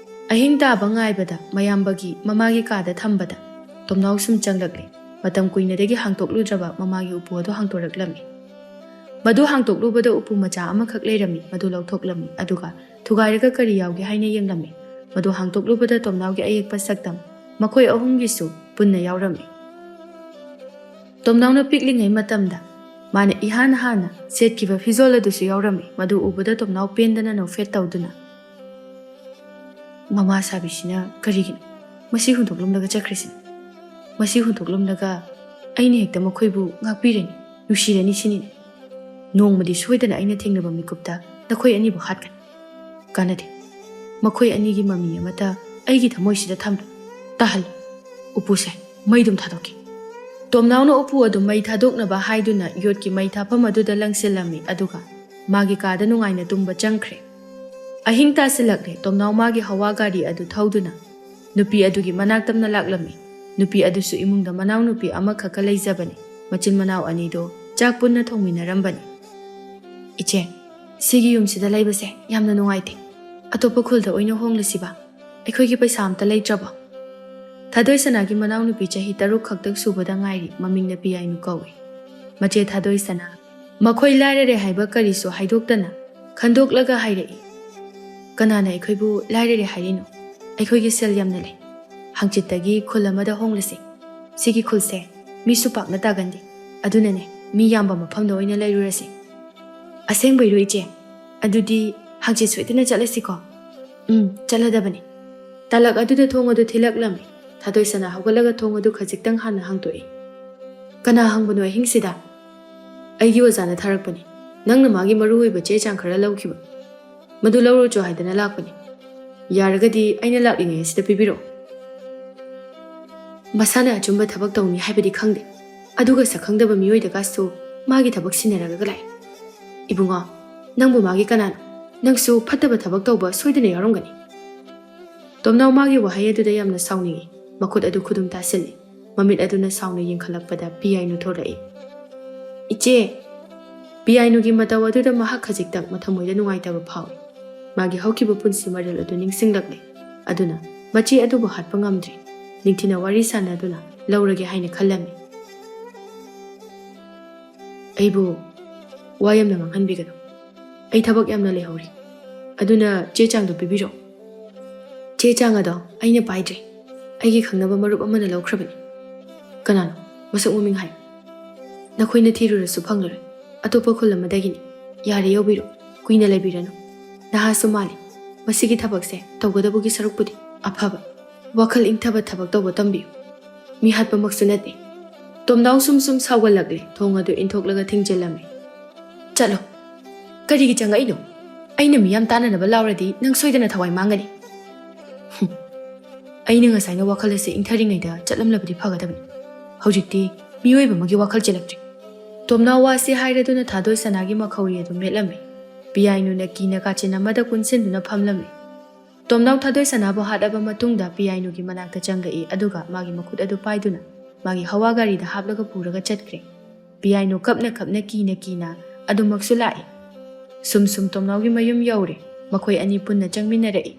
ꯑꯍꯤꯡ ꯇꯥꯕ ꯉꯥꯏꯕꯗ ꯃꯌꯥꯝꯕꯒꯤ ꯃꯃꯥꯒꯤ ꯀꯥꯗ ꯊꯝꯕꯗ ꯇꯣꯝꯅꯥꯎ ꯁꯨꯝ ꯆꯪꯂꯛꯂꯦ꯫ ꯃꯇꯝ ꯀꯨꯏꯅꯗꯒꯤ ꯍꯥꯡꯇꯣꯛꯂꯨꯗ꯭ꯔꯕ ꯃꯃꯥꯒꯤ ꯎꯄꯨ ꯑꯗꯨ ꯍꯥꯡꯇꯣꯔꯛꯂꯝꯃꯤ꯫ ꯃꯗꯨ ꯍꯥꯡꯇꯣꯛꯂꯨꯕꯗ ꯎꯄꯨ ꯃꯆꯥ ꯑꯃꯈꯛ ꯂꯩꯔꯝꯃꯤ, ꯃꯗꯨ ꯂꯧꯊꯣꯛꯂꯝꯃꯤ, ꯑꯗꯨꯒ ꯊꯨꯒꯥꯏꯔꯒ ꯀꯔꯤ ꯌꯥꯎꯒꯦ ꯍꯥꯏꯅ ꯌꯦꯡꯂꯝꯃꯤ꯫ ꯃꯗꯨ ꯍꯥꯡꯇꯣꯛꯂꯨꯕꯗ ꯇꯣꯝꯅꯥꯎꯒꯤ ꯑꯌꯦꯛꯄ ꯁꯛꯇꯝ ꯃꯈꯣꯏ ꯑꯍꯨꯝꯒꯤꯁꯨ ꯄꯨꯟꯅ ꯌꯥꯎꯔꯝꯃꯤ꯫ ꯇꯣꯝꯅꯥꯎꯅ ꯄꯤꯛꯂꯤꯉꯩ ꯃꯇꯝꯗ ꯃꯥꯅ ꯏꯍꯥꯟ ꯍꯥꯟꯅ ꯁꯦꯠꯈꯤꯕ ꯐꯤꯖꯣꯜ ꯑꯗꯨꯁꯨ ꯌꯥꯎꯔꯝꯃꯤ꯫ ꯃꯗꯨ ꯎꯕꯗ ꯇꯣꯝꯅꯥꯎ ꯄꯦꯟꯗꯅ ꯅꯣꯛꯐꯦꯠ ꯇꯧꯗꯨꯅ, "ꯃꯃꯥ ꯁꯥꯕꯤꯁꯤꯅ ꯀꯔꯤꯒꯤꯅꯣ ꯃꯁꯤ ꯍꯨꯟꯗꯣꯛꯂꯝꯂꯒ ꯆꯠꯈ꯭ꯔꯤꯁꯤꯅ?" ꯃꯁꯤ ꯍꯨꯟꯗꯣꯛꯂꯝꯂꯒ ꯑꯩꯅ ꯍꯦꯛꯇ ꯃꯈꯣꯏꯕꯨ ꯉꯥꯛꯄꯤꯔꯅꯤ, ꯅꯨꯡꯁꯤꯔꯅꯤ ꯁꯤꯅꯤꯅꯦ꯫ ꯅꯣꯡꯃꯗꯤ ꯁꯣꯏꯗꯅ ꯑꯩꯅ ꯊꯦꯡꯅꯕ ꯃꯤꯀꯨꯞꯇ ꯅꯈꯣꯏ ꯑꯅꯤꯕꯨ ꯍꯥꯠꯀꯅꯤ꯫ ꯀꯥꯟꯅꯗꯦ꯫ ꯃꯈꯣꯏ ꯑꯅꯤꯒꯤ ꯃꯃꯤ ꯑꯃꯠꯇ ꯑꯩꯒꯤ ꯊꯃꯣꯏꯁꯤꯗ ꯊꯝꯂꯨ꯫ ꯇꯥꯍꯜꯂꯨ꯫ ꯎꯄꯨꯁꯦ ꯃꯩꯗꯨꯝ ꯊꯥꯗꯣꯛꯀꯦ꯫ ꯇꯣꯝꯅꯥꯎꯅ ꯎꯄꯨ ꯑꯗꯨ ꯃꯩ ꯊꯥꯗꯣꯛꯅꯕ ꯍꯥꯏꯗꯨꯅ ꯌꯣꯠꯀꯤ ꯃꯩ ꯊꯥꯐꯝ ꯑꯗꯨꯗ ꯂꯪꯁꯤꯜꯂꯝꯃꯤ, ꯑꯗꯨꯒ ꯃꯥꯒꯤ ꯀꯥꯗ ꯅꯨꯡꯉꯥꯏꯅ ꯇꯨꯝꯕ ꯆꯪꯈ꯭ꯔꯦ꯫ ꯑꯍꯤꯡ ꯇꯥꯁꯤꯜꯂꯛꯂꯦ꯫ ꯇꯣꯝꯅꯥꯎ ꯃꯥꯒꯤ ꯍꯋꯥ ꯒꯥꯔꯤ ꯑꯗꯨ ꯊꯧꯗꯨꯅ ꯅꯨꯄꯤ ꯑꯗꯨꯒꯤ ꯃꯅꯥꯛ ꯇꯝꯅ ꯂꯥꯛꯂꯝꯃꯤ꯫ ꯅꯨꯄꯤ ꯑꯗꯨꯁꯨ ꯏꯃꯨꯡꯗ ꯃꯅꯥꯎꯅꯨꯄꯤ ꯑꯃꯈꯛꯀ ꯂꯩꯖꯕꯅꯤ꯫ ꯃꯆꯤꯟ ꯃꯅꯥꯎ ꯑꯅꯤꯗꯨ ꯆꯥꯛ ꯄꯨꯟꯅ ꯊꯣꯡꯃꯤꯟꯅꯔꯝꯕꯅꯤ꯫ "ꯏꯆꯦ, ꯁꯤꯒꯤ ꯌꯨꯝꯁꯤꯗ ꯂꯩꯕꯁꯦ ꯌꯥꯝꯅ ꯅꯨꯡꯉꯥꯏꯇꯦ꯫ ꯑꯇꯣꯞꯄ ꯈꯨꯜꯗ ꯑꯣꯏꯅ ꯍꯣꯡꯂꯁꯤꯕ? ꯑꯩꯈꯣꯏꯒꯤ ꯄꯩꯁꯥ ꯑꯝꯇ ꯂꯩꯇ꯭ꯔꯕꯣ?" ꯊꯥꯗꯣꯏ ꯁꯅꯥꯒꯤ ꯃꯅꯥꯎꯅꯨꯄꯤ ꯆꯍꯤ ꯇꯔꯨꯛ ꯈꯛꯇꯪ ꯁꯨꯕꯗ ꯉꯥꯏꯔꯤ, ꯃꯃꯤꯡꯅ ꯄꯤꯌꯥꯏꯅꯨ ꯀꯧꯏ꯫ ꯃꯆꯦ ꯊꯥꯗꯣꯏ ꯁꯅꯥ, ꯃꯈꯣꯏ ꯂꯥꯏꯔꯔꯦ ꯍꯥꯏꯕ ꯀꯔꯤꯁꯨ ꯍꯥꯏꯗꯣꯛꯇꯅ ꯈꯟꯗꯣꯛꯂꯒ ꯍꯥꯏꯔꯛꯏ꯫ "ꯀꯅꯥꯅ ꯑꯩꯈꯣꯏꯕꯨ ꯂꯥꯏꯔꯔꯦ ꯍꯥꯏꯔꯤꯅꯣ? ꯑꯩꯈꯣꯏꯒꯤ ꯁꯦꯜ ꯌꯥꯝꯅ ꯂꯩ꯫ ꯍꯪꯆꯤꯠꯇꯒꯤ ꯈꯨꯜ ꯑꯃꯗ ꯍꯣꯡꯂꯁꯤ꯫ ꯁꯤꯒꯤ ꯈꯨꯜꯁꯦ ꯃꯤꯁꯨ ꯄꯥꯛꯅ ꯇꯥꯒꯟꯗꯦ꯫ ꯑꯗꯨꯅꯅꯦ, ꯃꯤ ꯌꯥꯝꯕ ꯃꯐꯝꯗ ꯑꯣꯏꯅ ꯂꯩꯔꯨꯔꯁꯤ꯫" "ꯑꯁꯦꯡꯕꯩꯔꯣ ꯏꯆꯦ? ꯑꯗꯨꯗꯤ ꯍꯪꯆꯤꯠ ꯁꯣꯏꯗꯅ ꯆꯠꯂꯁꯤꯀꯣ?" "ꯎꯝ, ꯆꯠꯂꯗꯕꯅꯤ꯫" ꯇꯥꯂꯛ ꯑꯗꯨꯗ ꯊꯣꯡ ꯑꯗꯨ ꯊꯤꯜꯂꯛꯂꯝꯃꯤ꯫ ꯊꯥꯗꯣꯏ ꯁꯅꯥ ꯍꯧꯒꯠꯂꯒ ꯊꯣꯡ ꯑꯗꯨ ꯈꯖꯤꯛꯇꯪ ꯍꯥꯟꯅ ꯍꯥꯡꯗꯣꯛꯏ꯫ "ꯀꯅꯥ ꯍꯪꯕꯅꯣ ꯑꯍꯤꯡꯁꯤꯗ?" "ꯑꯩꯒꯤ ꯑꯣꯖꯥꯅ ꯊꯥꯔꯛꯄꯅꯤ꯫ ꯅꯪꯅ ꯃꯥꯒꯤ ꯃꯔꯨ ꯑꯣꯏꯕ ꯆꯦ ꯆꯥꯡ ꯈꯔ ꯂꯧꯈꯤꯕ꯫ ꯃꯗꯨ ꯂꯧꯔꯨꯆꯣ ꯍꯥꯏꯗꯅ ꯂꯥꯛꯄꯅꯤ꯫ ꯌꯥꯔꯒꯗꯤ ꯑꯩꯅ ꯂꯥꯛꯂꯤꯉꯩ ꯑꯁꯤꯗ ꯄꯤꯕꯤꯔꯛꯑꯣ꯫" "ꯃꯁꯥꯅ ꯑꯆꯨꯝꯕ ꯊꯕꯛ ꯇꯧꯅꯤ ꯍꯥꯏꯕꯗꯤ ꯈꯪꯗꯦ, ꯑꯗꯨꯒ ꯁꯛꯈꯪꯗꯕ ꯃꯤꯑꯣꯏꯗꯒꯁꯨ ꯃꯥꯒꯤ ꯊꯕꯛ ꯁꯤꯟꯅꯔꯒ ꯂꯥꯛꯑꯦ꯫" "ꯏꯕꯨꯡꯉꯣ, ꯅꯪꯕꯨ ꯃꯥꯒꯤ ꯀꯅꯥꯅꯣ? ꯅꯪꯁꯨ ꯐꯠꯇꯕ ꯊꯕꯛ ꯇꯧꯕ ꯁꯣꯏꯗꯅ ꯌꯥꯎꯔꯝꯒꯅꯤ꯫" ꯇꯣꯝꯅꯥꯎ ꯃꯥꯒꯤ ꯋꯥꯍꯩ ꯑꯗꯨꯗ ꯌꯥꯝꯅ ꯁꯥꯎꯅꯤꯡꯏ꯫ ꯃꯈꯨꯠ ꯑꯗꯨ ꯈꯨꯗꯨꯝ ꯇꯥꯁꯤꯜꯂꯤ꯫ ꯃꯃꯤꯠ ꯑꯗꯨꯅ ꯁꯥꯎꯅ ꯌꯦꯡꯈꯠꯂꯛꯄꯗ ꯄꯤꯌꯥꯏꯅꯨ ꯊꯣꯔꯛꯏ꯫ "ꯏꯆꯦ!" ꯄꯤꯌꯥꯏꯅꯨꯒꯤ ꯃꯇꯧ ꯑꯗꯨꯗ ꯃꯍꯥꯛ ꯈꯖꯤꯛꯇꯪ ꯃꯊꯃꯣꯏꯗ ꯅꯨꯡꯉꯥꯏꯇꯕ ꯐꯥꯎꯏ꯫ ꯃꯥꯒꯤ ꯍꯧꯈꯤꯕ ꯄꯨꯟꯁꯤ ꯃꯔꯦꯜ ꯑꯗꯨ ꯅꯤꯡꯁꯤꯡꯂꯛꯂꯦ꯫ ꯑꯗꯨꯅ ꯃꯆꯦ ꯑꯗꯨꯕꯨ ꯍꯥꯠꯄ ꯉꯝꯗ꯭ꯔꯤ꯫ ꯅꯤꯡꯊꯤꯅ ꯋꯥꯔꯤ ꯁꯥꯟꯅꯗꯨꯅ ꯂꯧꯔꯒꯦ ꯍꯥꯏꯅ ꯈꯜꯂꯝꯃꯤ꯫ "ꯑꯩꯕꯨ ꯋꯥ ꯌꯥꯝꯅ ꯉꯥꯡꯍꯟꯕꯤꯒꯅꯨ꯫ ꯑꯩ ꯊꯕꯛ ꯌꯥꯝꯅ ꯂꯩꯍꯧꯔꯤ꯫ ꯑꯗꯨꯅ ꯆꯦ ꯆꯥꯡꯗꯨ ꯄꯤꯕꯤꯔꯛꯑꯣ꯫" "ꯆꯦ ꯆꯥꯡ ꯑꯗꯣ ꯑꯩꯅ ꯄꯥꯏꯗ꯭ꯔꯦ꯫ ꯑꯩꯒꯤ ꯈꯪꯅꯕ ꯃꯔꯨꯞ ꯑꯃꯅ ꯂꯧꯈ꯭ꯔꯕꯅꯤ꯫" "ꯀꯅꯥꯅꯣ? ꯃꯁꯛ ꯃꯃꯤꯡ ꯍꯥꯏꯌꯨ꯫" "ꯅꯈꯣꯏꯅ ꯊꯤꯔꯨꯔꯁꯨ ꯐꯪꯂꯔꯣꯏ꯫ ꯑꯇꯣꯞꯄ ꯈꯨꯜ ꯑꯃꯗꯒꯤꯅꯤ꯫ ꯌꯥꯔꯦ, ꯌꯧꯕꯤꯔꯣ꯫ ꯀꯨꯏꯅ ꯂꯩꯕꯤꯔꯅꯨ꯫ ꯅꯍꯥꯁꯨ ꯃꯥꯜꯂꯤ꯫ ꯃꯁꯤꯒꯤ ꯊꯕꯛꯁꯦ ꯇꯧꯒꯗꯕꯒꯤ ꯁꯔꯨꯛꯄꯨꯗꯤ ꯑꯐꯕ, ꯋꯥꯈꯜ ꯏꯪꯊꯕ ꯊꯕꯛ ꯇꯧꯕ ꯇꯝꯕꯤꯌꯨ꯫" ꯃꯤ ꯍꯥꯠꯄꯃꯛꯁꯨ ꯅꯠꯇꯦ꯫ ꯇꯣꯝꯅꯥꯎ ꯁꯨꯝ ꯁꯨꯝ ꯁꯥꯎꯒꯠꯂꯛꯂꯦ, ꯊꯣꯡ ꯑꯗꯨ ꯏꯟꯊꯣꯛꯂꯒ ꯊꯤꯡꯖꯤꯜꯂꯝꯃꯤ꯫ "ꯆꯠꯂꯣ꯫ ꯀꯔꯤꯒꯤ ꯆꯪꯉꯛꯏꯅꯣ? ꯑꯩꯅ ꯃꯤꯌꯥꯝ ꯇꯥꯅꯅꯕ ꯂꯥꯎꯔꯗꯤ ꯅꯪ ꯁꯣꯏꯗꯅ ꯊꯋꯥꯏ ꯃꯥꯡꯒꯅꯤ꯫" "ꯍꯨꯝ꯫ ꯑꯩꯅ ꯉꯁꯥꯏꯅ ꯋꯥꯈꯜ ꯑꯁꯤ ꯏꯪꯊꯔꯤꯉꯩꯗ ꯆꯠꯂꯝꯂꯕꯗꯤ ꯐꯒꯗꯕꯅꯤ꯫ ꯍꯧꯖꯤꯛꯇꯤ ꯃꯤꯑꯣꯏꯕ ꯑꯃꯒꯤ ꯋꯥꯈꯜ ꯆꯦꯜꯂꯛꯇ꯭ꯔꯦ꯫" ꯇꯣꯝꯅꯥꯎ ꯋꯥꯁꯤ ꯍꯥꯏꯔꯗꯨꯅ ꯊꯥꯗꯣꯏ ꯁꯅꯥꯒꯤ ꯃꯈꯧꯔꯤ ꯑꯗꯨ ꯃꯦꯠꯂꯝꯃꯤ꯫ ꯄꯤꯌꯥꯏꯅꯨꯅ ꯀꯤꯅ ꯀꯥꯆꯤꯟ ꯑꯃꯗ ꯀꯨꯟꯁꯤꯟꯗꯨꯅ ꯐꯝꯂꯝꯃꯤ꯫ ꯇꯣꯝꯅꯥꯎ ꯊꯥꯗꯣꯏ ꯁꯅꯥꯕꯨ ꯍꯥꯠꯂꯕ ꯃꯇꯨꯡꯗ ꯄꯤꯌꯥꯏꯅꯨꯒꯤ ꯃꯅꯥꯛꯇ ꯆꯪꯂꯛꯏ, ꯑꯗꯨꯒ ꯃꯥꯒꯤ ꯃꯈꯨꯠ ꯑꯗꯨ ꯄꯥꯏꯗꯨꯅ ꯃꯥꯒꯤ ꯍꯋꯥ ꯒꯥꯔꯤꯗ ꯍꯥꯞꯂꯒ ꯄꯨꯔꯒ ꯆꯠꯈ꯭ꯔꯦ꯫ ꯄꯤꯌꯥꯏꯅꯨ ꯀꯞꯅ ꯀꯞꯅ ꯀꯤꯅ ꯀꯤꯅ ꯑꯗꯨꯃꯛꯁꯨ ꯂꯥꯛꯏ꯫ ꯁꯨꯝ ꯁꯨꯝ ꯇꯣꯝꯅꯥꯎꯒꯤ ꯃꯌꯨꯝ ꯌꯧꯔꯦ꯫ ꯃꯈꯣꯏ ꯑꯅꯤ ꯄꯨꯟꯅ ꯆꯪꯃꯤꯟꯅꯔꯛꯏ꯫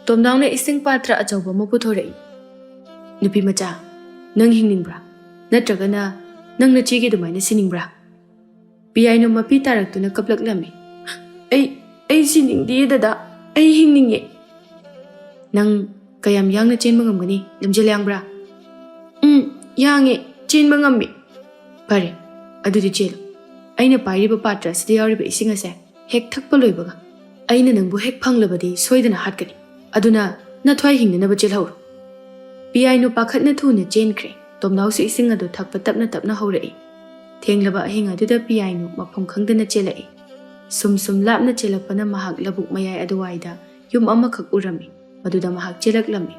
ꯇꯣꯝꯅꯥꯎꯅ ꯏꯁꯤꯡ ꯄꯥꯇ꯭ꯔ ꯑꯆꯧꯕ ꯑꯃ ꯄꯨꯊꯣꯔꯛꯏ꯫ "ꯅꯨꯄꯤ ꯃꯆꯥ, ꯅꯪ ꯍꯤꯡꯅꯤꯡꯕ꯭ꯔꯥ? ꯅꯠꯇ꯭ꯔꯒꯅ ꯅꯪ ꯅꯆꯦꯒꯤ ꯑꯗꯨꯃꯥꯏꯅ ꯁꯤꯅꯤꯡꯕ꯭ꯔꯥ?" ꯄꯤꯌꯥꯏꯅꯨ ꯃꯄꯤ ꯇꯥꯔꯛꯇꯨꯅ ꯀꯞꯂꯛꯂꯝꯃꯤ꯫ "ꯑꯩ, ꯑꯩ ꯁꯤꯅꯤꯡꯗꯤꯌꯦ ꯗꯗꯥ, ꯑꯩ ꯍꯤꯡꯅꯤꯡꯉꯦ꯫" "ꯅꯪ ꯀꯌꯥꯝ ꯌꯥꯡꯅ ꯆꯦꯟꯕ ꯉꯝꯒꯅꯤ? ꯂꯝꯖꯦꯜ ꯌꯥꯡꯕ꯭ꯔꯥ?" "ꯎꯝ, ꯌꯥꯡꯉꯦ, ꯆꯦꯟꯕ ꯉꯝꯃꯦ꯫" "ꯐꯔꯦ, ꯑꯗꯨꯗꯤ ꯆꯦꯜꯂꯨ꯫ ꯑꯩꯅ ꯄꯥꯏꯔꯤꯕ ꯄꯥꯇ꯭ꯔ ꯑꯁꯤꯗ ꯌꯥꯎꯔꯤꯕ ꯏꯁꯤꯡ ꯑꯁꯦ ꯍꯦꯛ ꯊꯛꯄ ꯂꯣꯏꯕꯒ ꯑꯩꯅ ꯅꯪꯕꯨ ꯍꯦꯛ ꯐꯪꯂꯕꯗꯤ ꯁꯣꯏꯗꯅ ꯍꯥꯠꯀꯅꯤ꯫ ꯑꯗꯨꯅ ꯅꯊ꯭ꯋꯥꯏ ꯍꯤꯡꯅꯅꯕ ꯆꯦꯜꯍꯧꯔꯣ꯫" ꯄꯤꯌꯥꯏꯅꯨ ꯄꯥꯈꯠꯅ ꯊꯨꯅ ꯆꯦꯟꯈ꯭ꯔꯦ꯫ ꯇꯣꯝꯅꯥꯎꯁꯨ ꯏꯁꯤꯡ ꯑꯗꯨ ꯊꯛꯄ ꯇꯞꯅ ꯇꯞꯅ ꯍꯧꯔꯛꯏ꯫ ꯊꯦꯡꯂꯕ ꯑꯍꯤꯡ ꯑꯗꯨꯗ ꯄꯤꯌꯥꯏꯅꯨ ꯃꯐꯝ ꯈꯪꯗꯅ ꯆꯦꯜꯂꯛꯏ꯫ ꯁꯨꯝ ꯁꯨꯝ ꯂꯥꯞꯅ ꯆꯦꯜꯂꯛꯄꯅ ꯃꯍꯥꯛ ꯂꯧꯕꯨꯛ ꯃꯌꯥꯏ ꯑꯗꯨꯋꯥꯏꯗ ꯌꯨꯝ ꯑꯃꯈꯛ ꯎꯔꯝꯃꯤ꯫ ꯃꯗꯨꯗ ꯃꯍꯥꯛ ꯆꯦꯜꯂꯛꯂꯝꯃꯤ꯫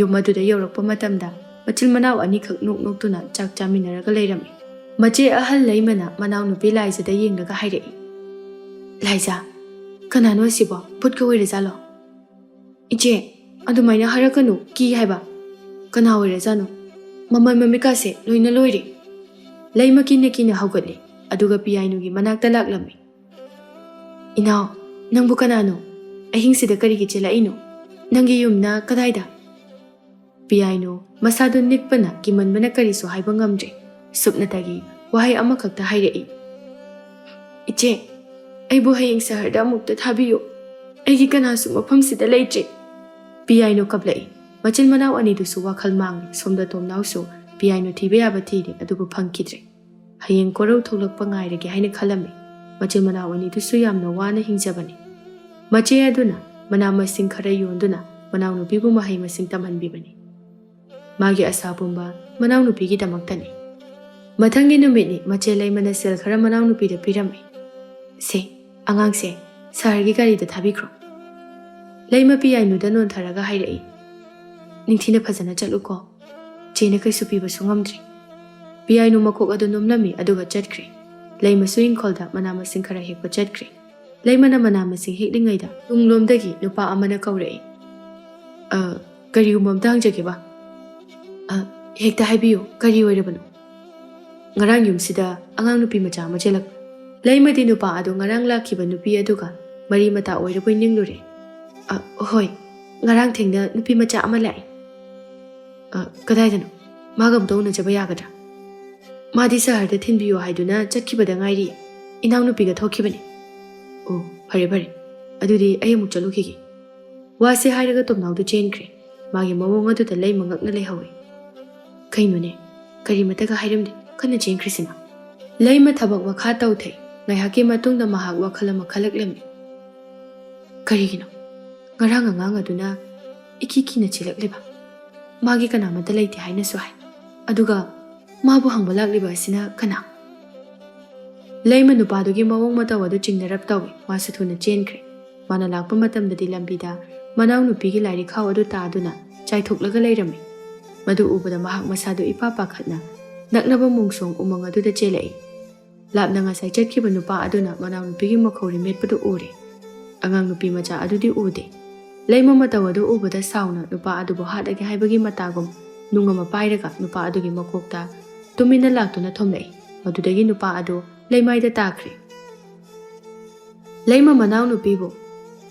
ꯌꯨꯝ ꯑꯗꯨꯗ ꯌꯧꯔꯛꯄ ꯃꯇꯝꯗ ꯃꯆꯤꯟ ꯃꯅꯥꯎ ꯑꯅꯤꯈꯛ ꯅꯣꯛ ꯅꯣꯛꯇꯨꯅ ꯆꯥꯛ ꯆꯥꯃꯤꯟꯅꯔꯒ ꯂꯩꯔꯝꯃꯤ꯫ ꯃꯆꯦ ꯑꯍꯜ ꯂꯩꯃꯅ ꯃꯅꯥꯎꯅꯨꯄꯤ ꯂꯥꯏꯖꯗ ꯌꯦꯡꯂꯒ ꯍꯥꯏꯔꯛꯏ, "ꯂꯥꯏꯖ, ꯀꯅꯥꯅꯣ ꯑꯁꯤꯕꯣ? ꯚꯨꯠꯀ ꯑꯣꯏꯔꯖꯥꯠꯂꯣ?" "ꯏꯆꯦ, ꯑꯗꯨꯃꯥꯏꯅ ꯍꯥꯏꯔꯛꯀꯅꯨ, ꯀꯤ ꯍꯥꯏꯕ꯫ ꯀꯅꯥ ꯑꯣꯏꯔꯖꯥꯠꯅꯣ? ꯃꯃꯜ ꯃꯃꯤꯠꯀꯥꯁꯦ ꯂꯣꯏꯅ ꯂꯣꯏꯔꯦ꯫" ꯂꯩꯃ ꯀꯤꯅ ꯀꯤꯅ ꯍꯧꯒꯠꯂꯤ, ꯑꯗꯨꯒ ꯄꯤꯌꯥꯏꯅꯨꯒꯤ ꯃꯅꯥꯛꯇ ꯂꯥꯛꯂꯝꯃꯤ꯫ "ꯏꯅꯥꯎ, ꯅꯪꯕꯨ ꯀꯅꯥꯅꯣ? ꯑꯍꯤꯡꯁꯤꯗ ꯀꯔꯤꯒꯤ ꯆꯦꯜꯂꯛꯏꯅꯣ? ꯅꯪꯒꯤ ꯌꯨꯝꯅ ꯀꯗꯥꯏꯗ?" ꯄꯤꯌꯥꯏꯅꯨ ꯃꯁꯥꯗꯨ ꯅꯤꯛꯄꯅ ꯀꯤꯃꯟꯕꯅ ꯀꯔꯤꯁꯨ ꯍꯥꯏꯕ ꯉꯝꯗ꯭ꯔꯦ꯫ ꯁꯨꯞꯅꯇꯒꯤ ꯋꯥꯍꯩ ꯑꯃꯈꯛꯇ ꯍꯥꯏꯔꯛꯏ, "ꯏꯆꯦ, ꯑꯩꯕꯨ ꯍꯌꯦꯡ ꯁꯍꯔꯗ ꯑꯃꯨꯛꯇ ꯊꯥꯕꯤꯌꯨ꯫ ꯑꯩꯒꯤ ꯀꯅꯥꯁꯨ ꯃꯐꯝꯁꯤꯗ ꯂꯩꯇ꯭ꯔꯦ꯫" ꯄꯤꯌꯥꯏꯅꯨ ꯀꯞꯂꯛꯏ꯫ ꯃꯆꯤꯟ ꯃꯅꯥꯎ ꯑꯅꯤꯗꯨꯁꯨ ꯋꯥꯈꯜ ꯃꯥꯡꯂꯦ꯫ ꯁꯣꯝꯗ ꯇꯣꯝꯅꯥꯎꯁꯨ ꯄꯤꯌꯥꯏꯅꯨ ꯊꯤꯕ ꯌꯥꯕ ꯊꯤꯔꯦ, ꯑꯗꯨꯕꯨ ꯐꯪꯈꯤꯗ꯭ꯔꯦ꯫ ꯍꯌꯦꯡ ꯀꯣꯔꯧ ꯊꯣꯛꯂꯛꯄ ꯉꯥꯏꯔꯒꯦ ꯍꯥꯏꯅ ꯈꯜꯂꯝꯃꯤ꯫ ꯃꯆꯤꯟ ꯃꯅꯥꯎ ꯑꯅꯤꯗꯨꯁꯨ ꯌꯥꯝꯅ ꯋꯥꯅ ꯍꯤꯡꯖꯕꯅꯤ꯫ ꯃꯆꯦ ꯑꯗꯨꯅ ꯃꯅꯥ ꯃꯁꯤꯡ ꯈꯔ ꯌꯣꯟꯗꯨꯅ ꯃꯅꯥꯎꯅꯨꯄꯤꯕꯨ ꯃꯍꯩ ꯃꯁꯤꯡ ꯇꯝꯍꯟꯕꯤꯕꯅꯤ꯫ ꯃꯥꯒꯤ ꯑꯁꯥ ꯄꯨꯝꯕ ꯃꯅꯥꯎꯅꯨꯄꯤꯒꯤꯗꯃꯛꯇꯅꯤ꯫ ꯃꯊꯪꯒꯤ ꯅꯨꯃꯤꯠꯅꯤ, ꯃꯆꯦ ꯂꯩꯃꯅ ꯁꯦꯜ ꯈꯔ ꯃꯅꯥꯎꯅꯨꯄꯤꯗ ꯄꯤꯔꯝꯃꯤ꯫ "ꯁꯦ, ꯑꯉꯥꯡꯁꯦ ꯁꯍꯔꯒꯤ ꯒꯥꯔꯤꯗ ꯊꯥꯕꯤꯈ꯭ꯔꯣ꯫" ꯂꯩꯃ ꯄꯤꯌꯥꯏꯅꯨꯗ ꯅꯣꯟꯊꯔꯒ ꯍꯥꯏꯔꯛꯏ, "ꯅꯤꯡꯊꯤꯅ ꯐꯖꯅ ꯆꯠꯂꯨꯀꯣ꯫ ꯆꯦꯅ ꯀꯩꯁꯨ ꯄꯤꯕꯁꯨ ꯉꯝꯗ꯭ꯔꯤ꯫" ꯄꯤꯌꯥꯏꯅꯨ ꯃꯀꯣꯛ ꯑꯗꯨ ꯅꯣꯝꯂꯝꯃꯤ, ꯑꯗꯨꯒ ꯆꯠꯈ꯭ꯔꯦ꯫ ꯂꯩꯃꯁꯨ ꯏꯪꯈꯣꯜꯗ ꯃꯅꯥ ꯃꯁꯤꯡ ꯈꯔ ꯍꯦꯛꯄ ꯆꯠꯈ꯭ꯔꯦ꯫ ꯂꯩꯃꯅ ꯃꯅꯥ ꯃꯁꯤꯡ ꯍꯦꯛꯂꯤꯉꯩꯗ ꯇꯨꯡꯂꯣꯝꯗꯒꯤ ꯅꯨꯄꯥ ꯑꯃꯅ ꯀꯧꯔꯛꯏ, "ꯑ, ꯀꯔꯤꯒꯨꯝꯕ ꯑꯝꯇ ꯍꯪꯖꯒꯦꯕ?" "ꯑ, ꯍꯦꯛꯇ ꯍꯥꯏꯕꯤꯌꯨ, ꯀꯔꯤ ꯑꯣꯏꯔꯕꯅꯣ?" "ꯉꯔꯥꯡ ꯌꯨꯝꯁꯤꯗ ꯑꯉꯥꯡ ꯅꯨꯄꯤ ꯃꯆꯥ ꯑꯃ ꯆꯦꯜꯂꯛꯄ꯫" ꯂꯩꯃꯗꯤ ꯅꯨꯄꯥ ꯑꯗꯨ ꯉꯔꯥꯡ ꯂꯥꯛꯈꯤꯕ ꯅꯨꯄꯤ ꯑꯗꯨꯒ ꯃꯔꯤ ꯃꯇꯥ ꯑꯣꯏꯔꯕꯣꯏ ꯅꯤꯡꯂꯨꯔꯦ꯫ "ꯑ, ꯍꯣꯏ, ꯉꯔꯥꯡ ꯊꯦꯡꯅ ꯅꯨꯄꯤ ꯃꯆꯥ ꯑꯃ ꯂꯥꯛꯏ꯫" "ꯑ, ꯀꯗꯥꯏꯗꯅꯣ? ꯃꯥꯒ ꯑꯝꯇ ꯎꯅꯖꯕ ꯌꯥꯒꯗ꯭ꯔꯥ?" "ꯃꯥꯗꯤ ꯁꯍꯔꯗ ꯊꯤꯟꯕꯤꯌꯨ ꯍꯥꯏꯗꯨꯅ ꯆꯠꯈꯤꯕꯗ ꯉꯥꯏꯔꯤ꯫ ꯏꯅꯥꯎꯅꯨꯄꯤꯒ ꯊꯣꯛꯈꯤꯕꯅꯤ꯫" "ꯑꯣ, ꯐꯔꯦ, ꯐꯔꯦ꯫ ꯑꯗꯨꯗꯤ ꯑꯩ ꯑꯃꯨꯛ ꯆꯠꯂꯨꯈꯤꯒꯦ꯫" ꯋꯥꯁꯦ ꯍꯥꯏꯔꯒ ꯇꯣꯝꯅꯥꯎꯗꯨ ꯆꯦꯟꯈ꯭ꯔꯦ꯫ ꯃꯥꯒꯤ ꯃꯑꯣꯡ ꯑꯗꯨꯗ ꯂꯩꯃ ꯉꯛꯅ ꯂꯩꯍꯧꯏ꯫ "ꯀꯩꯅꯣꯅꯦ, ꯀꯔꯤꯃꯇꯒ ꯍꯥꯏꯔꯝꯗꯦ, ꯀꯟꯅ ꯆꯦꯟꯈ꯭ꯔꯤꯁꯤꯅ?" ꯂꯩꯃ ꯊꯕꯛ ꯃꯈꯥ ꯇꯧꯊꯩ꯫ ꯉꯥꯏꯍꯥꯛꯀꯤ ꯃꯇꯨꯡꯗ ꯃꯍꯥꯛ ꯋꯥꯈꯜ ꯑꯃ ꯈꯜꯂꯛꯂꯝꯃꯤ꯫ "ꯀꯔꯤꯒꯤꯅꯣ ꯉꯔꯥꯡ ꯑꯉꯥꯡ ꯑꯗꯨꯅ ꯏꯀꯤ ꯀꯤꯅ ꯆꯦꯜꯂꯛꯂꯤꯕ? ꯃꯥꯒꯤ ꯀꯅꯥꯃꯠꯇ ꯂꯩꯇꯦ ꯍꯥꯏꯅꯁꯨ ꯍꯥꯏ꯫ ꯑꯗꯨꯒ ꯃꯥꯕꯨ ꯍꯪꯕ ꯂꯥꯛꯂꯤꯕ ꯑꯁꯤꯅ ꯀꯅꯥ?" ꯂꯩꯃ ꯅꯨꯄꯥꯗꯨꯒꯤ ꯃꯑꯣꯡ ꯃꯇꯧ ꯑꯗꯨ ꯆꯤꯡꯅꯔꯞ ꯇꯧꯏ꯫ ꯃꯥꯁꯨ ꯊꯨꯅ ꯆꯦꯟꯈ꯭ꯔꯦ꯫ ꯃꯥꯅ ꯂꯥꯛꯄ ꯃꯇꯝꯗꯗꯤ ꯂꯝꯕꯤꯗ ꯃꯅꯥꯎꯅꯨꯄꯤꯒꯤ ꯂꯥꯏꯔꯤꯛ ꯈꯥꯎ ꯑꯗꯨ ꯇꯥꯗꯨꯅ ꯆꯥꯏꯊꯣꯛꯂꯒ ꯂꯩꯔꯝꯃꯤ꯫ ꯃꯗꯨ ꯎꯕꯗ ꯃꯍꯥꯛ ꯃꯁꯥꯗꯨ ꯏꯄꯥ ꯄꯥꯈꯠꯅ ꯅꯛꯅꯕ ꯃꯣꯡꯁꯣꯡ ꯎꯃꯪ ꯑꯗꯨꯗ ꯆꯦꯜꯂꯛꯏ꯫ ꯂꯥꯞꯅ ꯉꯁꯥꯏ ꯆꯠꯈꯤꯕ ꯅꯨꯄꯥ ꯑꯗꯨꯅ ꯃꯅꯥꯎꯅꯨꯄꯤꯒꯤ ꯃꯈꯧꯔꯤ ꯃꯦꯠꯄꯗꯨ ꯎꯔꯦ꯫ ꯑꯉꯥꯡ ꯅꯨꯄꯤ ꯃꯆꯥ ꯑꯗꯨꯗꯤ ꯎꯗꯦ꯫ ꯂꯩꯃ ꯃꯇꯧ ꯑꯗꯨ ꯎꯕꯗ ꯁꯥꯎꯅ ꯅꯨꯄꯥ ꯑꯗꯨꯕꯨ ꯍꯥꯠꯂꯒꯦ ꯍꯥꯏꯕꯒꯤ ꯃꯇꯥꯒꯨꯝ ꯅꯨꯡ ꯑꯃ ꯄꯥꯏꯔꯒ ꯅꯨꯄꯥ ꯑꯗꯨꯒꯤ ꯃꯀꯣꯛꯇ ꯇꯨꯃꯤꯟꯅ ꯂꯥꯛꯇꯨꯅ ꯊꯣꯝꯂꯛꯏ꯫ ꯃꯗꯨꯗꯒꯤ ꯅꯨꯄꯥ ꯑꯗꯨ ꯂꯩꯃꯥꯏꯗ ꯇꯥꯈ꯭ꯔꯦ꯫ ꯂꯩꯃ ꯃꯅꯥꯎꯅꯨꯄꯤꯕꯨ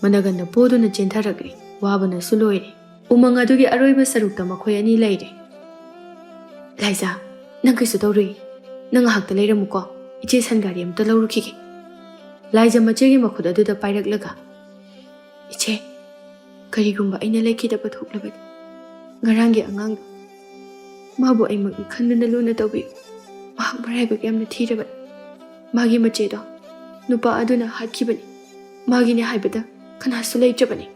ꯃꯅꯒꯟꯗ ꯄꯣꯗꯨꯅ ꯆꯦꯟꯊꯔꯛꯂꯤ꯫ ꯋꯥꯕꯅꯁꯨ ꯂꯣꯏꯔꯦ꯫ ꯎꯃꯪ ꯑꯗꯨꯒꯤ ꯑꯔꯣꯏꯕ ꯁꯔꯨꯛꯇ ꯃꯈꯣꯏ ꯑꯅꯤ ꯂꯩꯔꯦ꯫ "ꯂꯥꯏꯖꯥ, ꯅꯪ ꯀꯩꯁꯨ ꯇꯧꯔꯨꯏ꯫ ꯅꯪ ꯉꯥꯏꯍꯥꯛꯇ ꯂꯩꯔꯝꯃꯨꯀꯣ꯫ ꯏꯆꯦ ꯁꯟ ꯒꯥꯔꯤ ꯑꯃꯇ ꯂꯧꯔꯨꯈꯤꯒꯦ꯫" ꯂꯥꯏꯖꯥ ꯃꯆꯦꯒꯤ ꯃꯈꯨꯠ ꯑꯗꯨꯗ ꯄꯥꯏꯔꯛꯂꯒ, "ꯏꯆꯦ, ꯀꯔꯤꯒꯨꯝꯕ ꯑꯩꯅ ꯂꯩꯈꯤꯗꯕ ꯊꯣꯛꯂꯕꯗꯤ, ꯉꯔꯥꯡꯒꯤ ꯑꯉꯥꯡꯗꯣ, ꯃꯥꯕꯨ ꯑꯩꯃꯛꯅꯤ ꯈꯟꯗꯨꯅ ꯂꯨꯅ ꯇꯧꯕꯤꯌꯨ꯫ ꯃꯍꯥꯛ ꯃꯔꯥꯏꯕꯛ ꯌꯥꯝꯅ ꯊꯤꯔꯕꯅꯤ꯫ ꯃꯥꯒꯤ ꯃꯆꯦꯗꯣ ꯅꯨꯄꯥ ꯑꯗꯨꯅ ꯍꯥꯠꯈꯤꯕꯅꯤ꯫ ꯃꯥꯒꯤꯅꯦ ꯍꯥꯏꯕꯗ ꯀꯅꯥꯁꯨ ꯂꯩꯇ꯭ꯔꯕꯅꯤ꯫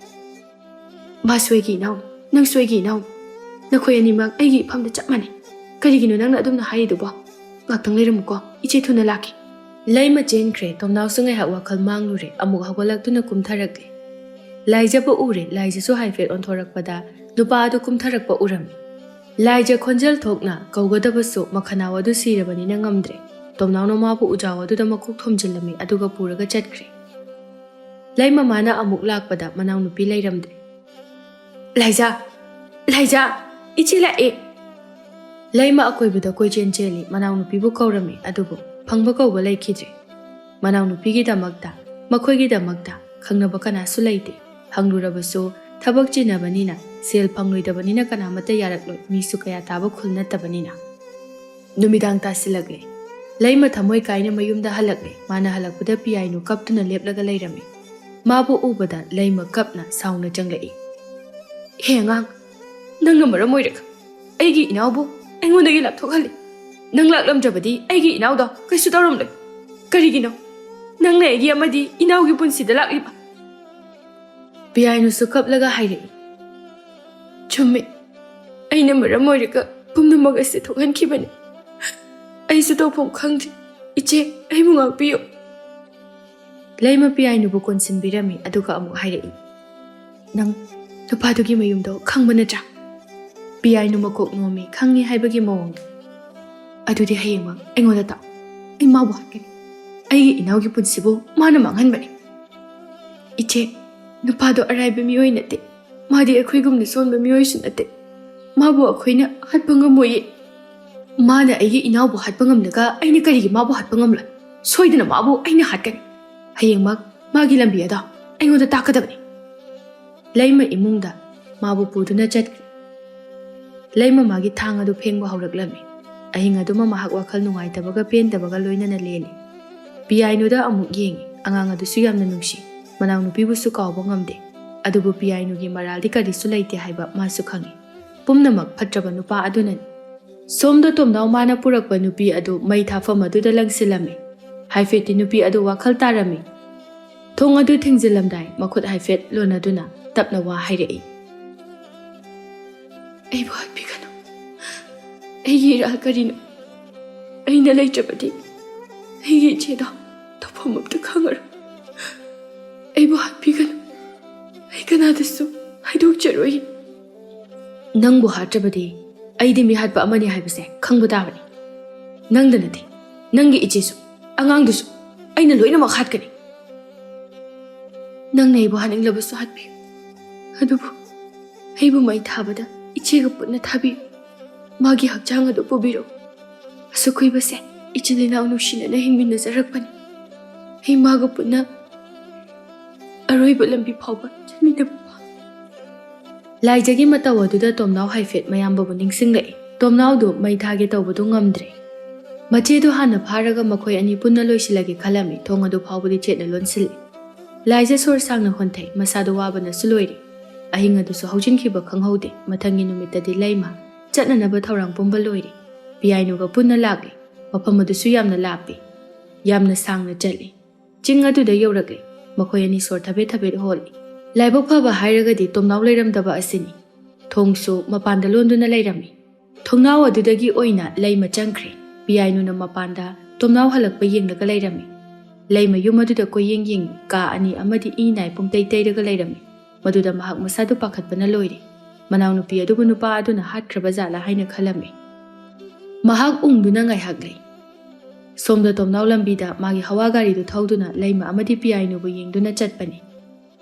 ꯃꯥ ꯁꯣꯏꯒꯤ ꯏꯅꯥꯎ, ꯅꯪ ꯁꯣꯏꯒꯤ ꯏꯅꯥꯎ꯫" "ꯅꯈꯣꯏ ꯑꯅꯤꯃꯛ ꯑꯩꯒꯤ ꯏꯐꯝꯗ ꯆꯞ ꯃꯥꯟꯅꯩ꯫ ꯀꯔꯤꯒꯤꯅꯣ ꯅꯪꯅ ꯑꯗꯨꯝꯅ ꯍꯥꯏꯔꯤꯗꯨꯕꯣ? ꯉꯥꯛꯇꯪ ꯂꯩꯔꯝꯃꯨꯀꯣ, ꯏꯆꯦ ꯊꯨꯅ ꯂꯥꯛꯀꯦ꯫" ꯂꯩꯃ ꯆꯦꯟꯈ꯭ꯔꯦ꯫ ꯇꯣꯝꯅꯥꯎꯁꯨ ꯉꯥꯏꯍꯥꯛ ꯋꯥꯈꯜ ꯃꯥꯡꯂꯨꯔꯦ꯫ ꯑꯃꯨꯛ ꯍꯧꯒꯠꯂꯛꯇꯨꯅ ꯀꯨꯝꯊꯔꯛꯂꯦ꯫ ꯂꯥꯏꯖꯕꯨ ꯎꯔꯦ꯫ ꯂꯥꯏꯖꯁꯨ ꯍꯥꯏꯐꯦꯠ ꯑꯣꯟꯊꯣꯔꯛꯄꯗ ꯅꯨꯄꯥ ꯑꯗꯨ ꯀꯨꯝꯊꯔꯛꯄ ꯎꯔꯝꯃꯤ꯫ ꯂꯥꯏꯖ ꯈꯣꯟꯖꯦꯜ ꯊꯣꯛꯅ ꯀꯧꯒꯗꯕꯁꯨ ꯃꯈꯅꯥꯎ ꯑꯗꯨ ꯁꯤꯔꯕꯅꯤꯅ ꯉꯝꯗ꯭ꯔꯦ꯫ ꯇꯣꯝꯅꯥꯎꯅ ꯃꯥꯕꯨ ꯎꯖꯥꯎ ꯑꯗꯨꯗ ꯃꯀꯣꯛ ꯊꯣꯝꯖꯤꯜꯂꯝꯃꯤ, ꯑꯗꯨꯒ ꯄꯨꯔꯒ ꯆꯠꯈ꯭ꯔꯦ꯫ ꯂꯩꯃ ꯃꯥꯅ ꯑꯃꯨꯛ ꯂꯥꯛꯄꯗ ꯃꯅꯥꯎꯅꯨꯄꯤ ꯂꯩꯔꯝꯗ꯭ꯔꯦ꯫ "ꯂꯥꯏꯖꯥ! ꯂꯥꯏꯖꯥ! ꯏꯆꯦ ꯂꯥꯛꯑꯦ!" ꯂꯩꯃ ꯑꯀꯣꯏꯕꯗ ꯀꯣꯏꯆꯦꯟ ꯆꯦꯜꯂꯤ꯫ ꯃꯅꯥꯎꯅꯨꯄꯤꯕꯨ ꯀꯧꯔꯝꯃꯤ, ꯑꯗꯨꯕꯨ ꯐꯪꯕ ꯀꯧꯕ ꯂꯩꯈꯤꯗ꯭ꯔꯦ꯫ ꯃꯅꯥꯎꯅꯨꯄꯤꯒꯤꯗꯃꯛꯇ, ꯃꯈꯣꯏꯒꯤꯗꯃꯛꯇ ꯈꯪꯅꯕ ꯀꯅꯥꯁꯨ ꯂꯩꯇꯦ꯫ ꯍꯪꯂꯨꯔꯕꯁꯨ ꯊꯕꯛ ꯆꯤꯟꯅꯕꯅꯤꯅ, ꯁꯦꯜ ꯐꯪꯂꯣꯏꯗꯕꯅꯤꯅ ꯀꯅꯥꯃꯠꯇ ꯌꯥꯔꯛꯂꯣꯏ, ꯃꯤꯁꯨ ꯀꯌꯥ ꯇꯥꯕ ꯈꯨꯜ ꯅꯠꯇꯕꯅꯤꯅ꯫ ꯅꯨꯃꯤꯗꯥꯡ ꯇꯥꯁꯤꯜꯂꯛꯂꯦ꯫ ꯂꯩꯃ ꯊꯃꯣꯏ ꯀꯥꯏꯅ ꯃꯌꯨꯝꯗ ꯍꯜꯂꯛꯂꯦ꯫ ꯃꯥꯅ ꯍꯜꯂꯛꯄꯗ ꯄꯤꯌꯥꯏꯅꯨ ꯀꯞꯇꯨꯅ ꯂꯦꯞꯂꯒ ꯂꯩꯔꯝꯃꯤ꯫ ꯃꯥꯕꯨ ꯎꯕꯗ ꯂꯩꯃ ꯀꯞꯅ ꯁꯥꯎꯅ ꯆꯪꯂꯛꯏ꯫ "ꯍꯦ ꯑꯉꯥꯡ, ꯅꯪꯅ ꯃꯔꯝ ꯑꯣꯏꯔꯒ ꯑꯩꯒꯤ ꯏꯅꯥꯎꯕꯨ ꯑꯩꯉꯣꯟꯗꯒꯤ ꯂꯥꯞꯊꯣꯛꯍꯜꯂꯤ꯫ ꯅꯪ ꯂꯥꯛꯂꯝꯗ꯭ꯔꯕꯗꯤ ꯑꯩꯒꯤ ꯏꯅꯥꯎꯗꯣ ꯀꯩꯁꯨ ꯇꯧꯔꯝꯂꯣꯏ꯫ ꯀꯔꯤꯒꯤꯅꯣ ꯅꯪꯅ ꯑꯩꯒꯤ ꯑꯃꯗꯤ ꯏꯅꯥꯎꯒꯤ ꯄꯨꯟꯁꯤꯗ ꯂꯥꯛꯂꯤꯕ?" ꯄꯤꯌꯥꯏꯅꯨꯁꯨ ꯀꯞꯂꯒ ꯍꯥꯏꯔꯛꯏ꯫ "ꯆꯨꯝꯃꯤ, ꯑꯩꯅ ꯃꯔꯝ ꯑꯣꯏꯔꯒ ꯄꯨꯝꯅꯃꯛ ꯑꯁꯤ ꯊꯣꯛꯍꯟꯈꯤꯕꯅꯤ꯫ ꯑꯩꯁꯨ ꯇꯧꯐꯝ ꯈꯪꯗ꯭ꯔꯤ꯫ ꯏꯆꯦ, ꯑꯩꯕꯨ ꯉꯥꯛꯄꯤꯌꯨ꯫" ꯂꯩꯃ ꯄꯤꯌꯥꯏꯅꯨꯕꯨ ꯀꯣꯟꯁꯤꯟꯕꯤꯔꯝꯃꯤ, ꯑꯗꯨꯒ ꯑꯃꯨꯛ ꯍꯥꯏꯔꯛꯏ꯫ "ꯅꯪ ꯅꯨꯄꯥꯗꯨꯒꯤ ꯃꯌꯨꯝꯗꯣ ꯈꯪꯕ ꯅꯠꯇ꯭ꯔꯥ?" ꯄꯤꯌꯥꯏꯅꯨ ꯃꯀꯣꯛ ꯅꯣꯝꯃꯤ, ꯈꯪꯉꯤ ꯍꯥꯏꯕꯒꯤ ꯃꯑꯣꯡꯗ꯫ "ꯑꯗꯨꯗꯤ ꯍꯌꯦꯡꯃꯛ ꯑꯩꯉꯣꯟꯗ ꯇꯥꯛꯑꯣ꯫ ꯑꯩ ꯃꯥꯕꯨ ꯍꯥꯠꯀꯅꯤ꯫ ꯑꯩꯒꯤ ꯏꯅꯥꯎꯒꯤ ꯄꯨꯟꯁꯤꯕꯨ ꯃꯥꯅ ꯃꯥꯡꯍꯟꯕꯅꯤ꯫" "ꯏꯆꯦ, ꯅꯨꯄꯥꯗꯣ ꯑꯔꯥꯏꯕ ꯃꯤꯑꯣꯏ ꯅꯠꯇꯦ꯫ ꯃꯥꯗꯤ ꯑꯩꯈꯣꯏꯒꯨꯝꯅ ꯁꯣꯟꯕ ꯃꯤꯑꯣꯏꯁꯨ ꯅꯠꯇꯦ꯫ ꯃꯥꯕꯨ ꯑꯩꯈꯣꯏꯅ ꯍꯥꯠꯄ ꯉꯝꯃꯣꯏꯌꯦ꯫ ꯃꯥꯅ ꯑꯩꯒꯤ ꯏꯅꯥꯎꯕꯨ ꯍꯥꯠꯄ ꯉꯝꯂꯒ ꯑꯩꯅ ꯀꯔꯤꯒꯤ ꯃꯥꯕꯨ ꯍꯥꯠꯄ ꯉꯝꯂꯣꯏ? ꯁꯣꯏꯗꯅ ꯃꯥꯕꯨ ꯑꯩꯅ ꯍꯥꯠꯀꯅꯤ꯫ ꯍꯌꯦꯡꯃꯛ ꯃꯥꯒꯤ ꯂꯝꯕꯤ ꯑꯗꯣ ꯑꯩꯉꯣꯟꯗ ꯇꯥꯛꯀꯗꯕꯅꯤ꯫" ꯂꯩꯃ ꯏꯃꯨꯡꯗ ꯃꯥꯕꯨ ꯄꯨꯗꯨꯅ ꯆꯠꯈ꯭ꯔꯦ꯫ ꯂꯩꯃ ꯃꯥꯒꯤ ꯊꯥꯡ ꯑꯗꯨ ꯐꯦꯡꯕ ꯍꯧꯔꯛꯂꯝꯃꯤ꯫ ꯑꯍꯤꯡ ꯑꯗꯨꯃ ꯃꯍꯥꯛ ꯋꯥꯈꯜ ꯅꯨꯡꯉꯥꯏꯇꯕꯒ ꯄꯦꯟꯗꯕꯒ ꯂꯣꯏꯅꯅ ꯂꯦꯜꯂꯤ꯫ ꯄꯤꯌꯥꯏꯅꯨꯗ ꯑꯃꯨꯛ ꯌꯦꯡꯉꯤ꯫ ꯑꯉꯥꯡ ꯑꯗꯨꯁꯨ ꯌꯥꯝꯅ ꯅꯨꯡꯁꯤ꯫ ꯃꯅꯥꯎꯅꯨꯄꯤꯕꯨꯁꯨ ꯀꯥꯎꯕ ꯉꯝꯗꯦ꯫ ꯑꯗꯨꯕꯨ ꯄꯤꯌꯥꯏꯅꯨꯒꯤ ꯃꯔꯥꯜꯗꯤ ꯀꯔꯤꯁꯨ ꯂꯩꯇꯦ ꯍꯥꯏꯕ ꯃꯥꯁꯨ ꯈꯪꯉꯤ꯫ ꯄꯨꯝꯅꯃꯛ ꯐꯠꯇ꯭ꯔꯕ ꯅꯨꯄꯥ ꯑꯗꯨꯅꯅꯤ꯫ ꯁꯣꯝꯗ ꯇꯣꯝꯅꯥꯎ ꯃꯥꯅ ꯄꯨꯔꯛꯄ ꯅꯨꯄꯤ ꯑꯗꯨ ꯃꯩ ꯊꯥꯐꯝ ꯑꯗꯨꯗ ꯂꯪꯁꯤꯜꯂꯝꯃꯤ꯫ ꯍꯥꯏꯐꯦꯠꯇꯤ ꯅꯨꯄꯤ ꯑꯗꯨ ꯋꯥꯈꯜ ꯇꯥꯔꯝꯃꯤ꯫ ꯊꯣꯡ ꯑꯗꯨ ꯊꯤꯡꯖꯤꯜꯂꯝꯗꯥꯏ ꯃꯈꯨꯠ ꯍꯥꯏꯐꯦꯠ ꯂꯣꯟꯅꯗꯨꯅ ꯇꯞꯅ ꯋꯥ ꯍꯥꯏꯔꯛꯏ꯫ ꯑꯩꯕꯨ ꯍꯥꯠꯄꯤꯒꯅꯨ꯫ ꯑꯩꯒꯤ ꯏꯔꯥꯜ ꯀꯔꯤꯅꯣ? ꯑꯩꯅ ꯂꯩꯇ꯭ꯔꯕꯗꯤ ꯑꯩꯒꯤ ꯏꯆꯦꯗꯣ ꯇꯧꯐꯝ ꯑꯝꯇ ꯈꯪꯉꯔꯣꯏ꯫ ꯑꯩꯕꯨ ꯍꯥꯠꯄꯤꯒꯅꯨ꯫ ꯑꯩ ꯀꯅꯥꯗꯁꯨ ꯍꯥꯏꯗꯣꯛꯆꯔꯣꯏ꯫ ꯅꯪꯕꯨ ꯍꯥꯠꯇ꯭ꯔꯕꯗꯤ ꯑꯩꯗꯤ ꯃꯤꯍꯥꯠꯄ ꯑꯃꯅꯤ ꯍꯥꯏꯕꯁꯦ ꯈꯪꯕ ꯇꯥꯕꯅꯤ꯫ ꯅꯪꯗ ꯅꯠꯇꯦ, ꯅꯪꯒꯤ ꯏꯆꯦꯁꯨ, ꯑꯉꯥꯡꯗꯨꯁꯨ ꯑꯩꯅ ꯂꯣꯏꯅꯃꯛ ꯍꯥꯠꯀꯅꯤ꯫ ꯅꯪꯅ ꯑꯩꯕꯨ ꯍꯥꯠꯅꯤꯡꯂꯕꯁꯨ ꯍꯥꯠꯄꯤꯌꯨ, ꯑꯗꯨꯕꯨ ꯑꯩꯕꯨ ꯃꯩ ꯊꯥꯕꯗ ꯏꯆꯦꯒ ꯄꯨꯟꯅ ꯊꯥꯕꯤꯌꯨ꯫ ꯃꯥꯒꯤ ꯍꯛꯆꯥꯡ ꯑꯗꯨ ꯄꯨꯕꯤꯔꯛꯎ꯫ ꯑꯁꯨꯛ ꯀꯨꯏꯕꯁꯦ ꯏꯆꯤꯜ ꯏꯅꯥꯎ ꯅꯨꯡꯁꯤꯅꯅ ꯍꯤꯡꯃꯤꯟꯅꯖꯔꯛꯄꯅꯤ꯫ ꯑꯩ ꯃꯥꯒ ꯄꯨꯟꯅ ꯑꯔꯣꯏꯕ ꯂꯝꯕꯤ ꯐꯥꯎꯕ ꯆꯠꯃꯤꯟꯅꯕ ꯄꯥꯝꯃꯤ꯫ ꯂꯥꯏꯖꯒꯤ ꯃꯇꯧ ꯑꯗꯨꯗ ꯇꯣꯝꯅꯥꯎ ꯍꯥꯏꯐꯦꯠ ꯃꯌꯥꯝꯕꯕꯨ ꯅꯤꯡꯁꯤꯡꯂꯛꯏ꯫ ꯇꯣꯝꯅꯥꯎꯗꯨ ꯃꯩ ꯊꯥꯒꯦ ꯇꯧꯕꯗꯨ ꯉꯝꯗ꯭ꯔꯦ꯫ ꯃꯆꯦꯗꯨ ꯍꯥꯟꯅ ꯐꯥꯔꯒ ꯃꯈꯣꯏ ꯑꯅꯤ ꯄꯨꯟꯅ ꯂꯣꯏꯁꯤꯜꯂꯒꯦ ꯈꯜꯂꯝꯃꯤ꯫ ꯊꯣꯡ ꯑꯗꯨ ꯐꯥꯎꯕꯗꯤ ꯆꯦꯠꯅ ꯂꯣꯟꯁꯤꯜꯂꯤ꯫ ꯂꯥꯏꯖ ꯁꯣꯔ ꯁꯥꯡꯅ ꯍꯣꯟꯊꯩ꯫ ꯃꯁꯥꯗꯨ ꯋꯥꯕꯅꯁꯨ ꯂꯣꯏꯔꯦ꯫ ꯑꯍꯤꯡ ꯑꯗꯨꯁꯨ ꯍꯧꯖꯤꯟꯈꯤꯕ ꯈꯪꯍꯧꯗꯦ꯫ ꯃꯊꯪꯒꯤ ꯅꯨꯃꯤꯠꯇꯗꯤ ꯂꯩꯃ ꯆꯠꯅꯅꯕ ꯊꯧꯔꯥꯡ ꯄꯨꯝꯕ ꯂꯣꯏꯔꯦ꯫ ꯄꯤꯌꯥꯏꯅꯨꯒ ꯄꯨꯟꯅ ꯂꯥꯛꯂꯦ꯫ ꯃꯐꯝ ꯑꯗꯨꯁꯨ ꯌꯥꯝꯅ ꯂꯥꯞꯄꯤ꯫ ꯌꯥꯝꯅ ꯁꯥꯡꯅ ꯆꯠꯂꯤ꯫ ꯆꯤꯡ ꯑꯗꯨꯗ ꯌꯧꯔꯛꯂꯦ꯫ ꯃꯈꯣꯏ ꯑꯅꯤ ꯁꯣꯔ ꯊꯕꯦꯠ ꯊꯕꯦꯠ ꯍꯣꯜꯂꯤ꯫ ꯂꯥꯏꯕꯛ ꯐꯕ ꯍꯥꯏꯔꯒꯗꯤ ꯇꯣꯝꯅꯥꯎ ꯂꯩꯔꯝꯗꯕ ꯑꯁꯤꯅꯤ꯫ ꯊꯣꯡꯁꯨ ꯃꯄꯥꯟꯗ ꯂꯣꯟꯗꯨꯅ ꯂꯩꯔꯝꯃꯤ꯫ ꯊꯣꯡꯅꯥꯎ ꯑꯗꯨꯗꯒꯤ ꯑꯣꯏꯅ ꯂꯩꯃ ꯆꯪꯈ꯭ꯔꯦ꯫ ꯄꯤꯌꯥꯏꯅꯨꯅ ꯃꯄꯥꯟꯗ ꯇꯣꯝꯅꯥꯎ ꯍꯜꯂꯛꯄ ꯌꯦꯡꯂꯒ ꯂꯩꯔꯝꯃꯤ꯫ ꯂꯩꯃ ꯌꯨꯝ ꯑꯗꯨꯗ ꯀꯣꯏꯌꯦꯡ ꯌꯦꯡꯉꯤ꯫ ꯀꯥ ꯑꯅꯤ ꯑꯃꯗꯤ ꯏ ꯅꯥꯏ ꯄꯨꯡꯇꯩ ꯇꯩꯔꯒ ꯂꯩꯔꯝꯃꯤ꯫ ꯃꯗꯨꯗ ꯃꯍꯥꯛ ꯃꯁꯥꯗꯨ ꯄꯥꯈꯠꯄꯅ ꯂꯣꯏꯔꯦ꯫ ꯃꯅꯥꯎꯅꯨꯄꯤ ꯑꯗꯨꯕꯨ ꯅꯨꯄꯥ ꯑꯗꯨꯅ ꯍꯥꯠꯈ꯭ꯔꯕ ꯖꯥꯠꯂꯥ ꯍꯥꯏꯅ ꯈꯜꯂꯝꯃꯤ꯫ ꯃꯍꯥꯛ ꯎꯪꯗꯨꯅ ꯉꯥꯏꯍꯥꯛ ꯂꯩ꯫ ꯁꯣꯝꯗ ꯇꯣꯝꯅꯥꯎ ꯂꯝꯕꯤꯗ ꯃꯥꯒꯤ ꯍꯋꯥ ꯒꯥꯔꯤꯗꯨ ꯊꯧꯗꯨꯅ ꯂꯩꯃ ꯑꯃꯗꯤ ꯄꯤꯌꯥꯏꯅꯨꯕꯨ ꯌꯦꯡꯗꯨꯅ ꯆꯠꯄꯅꯤ꯫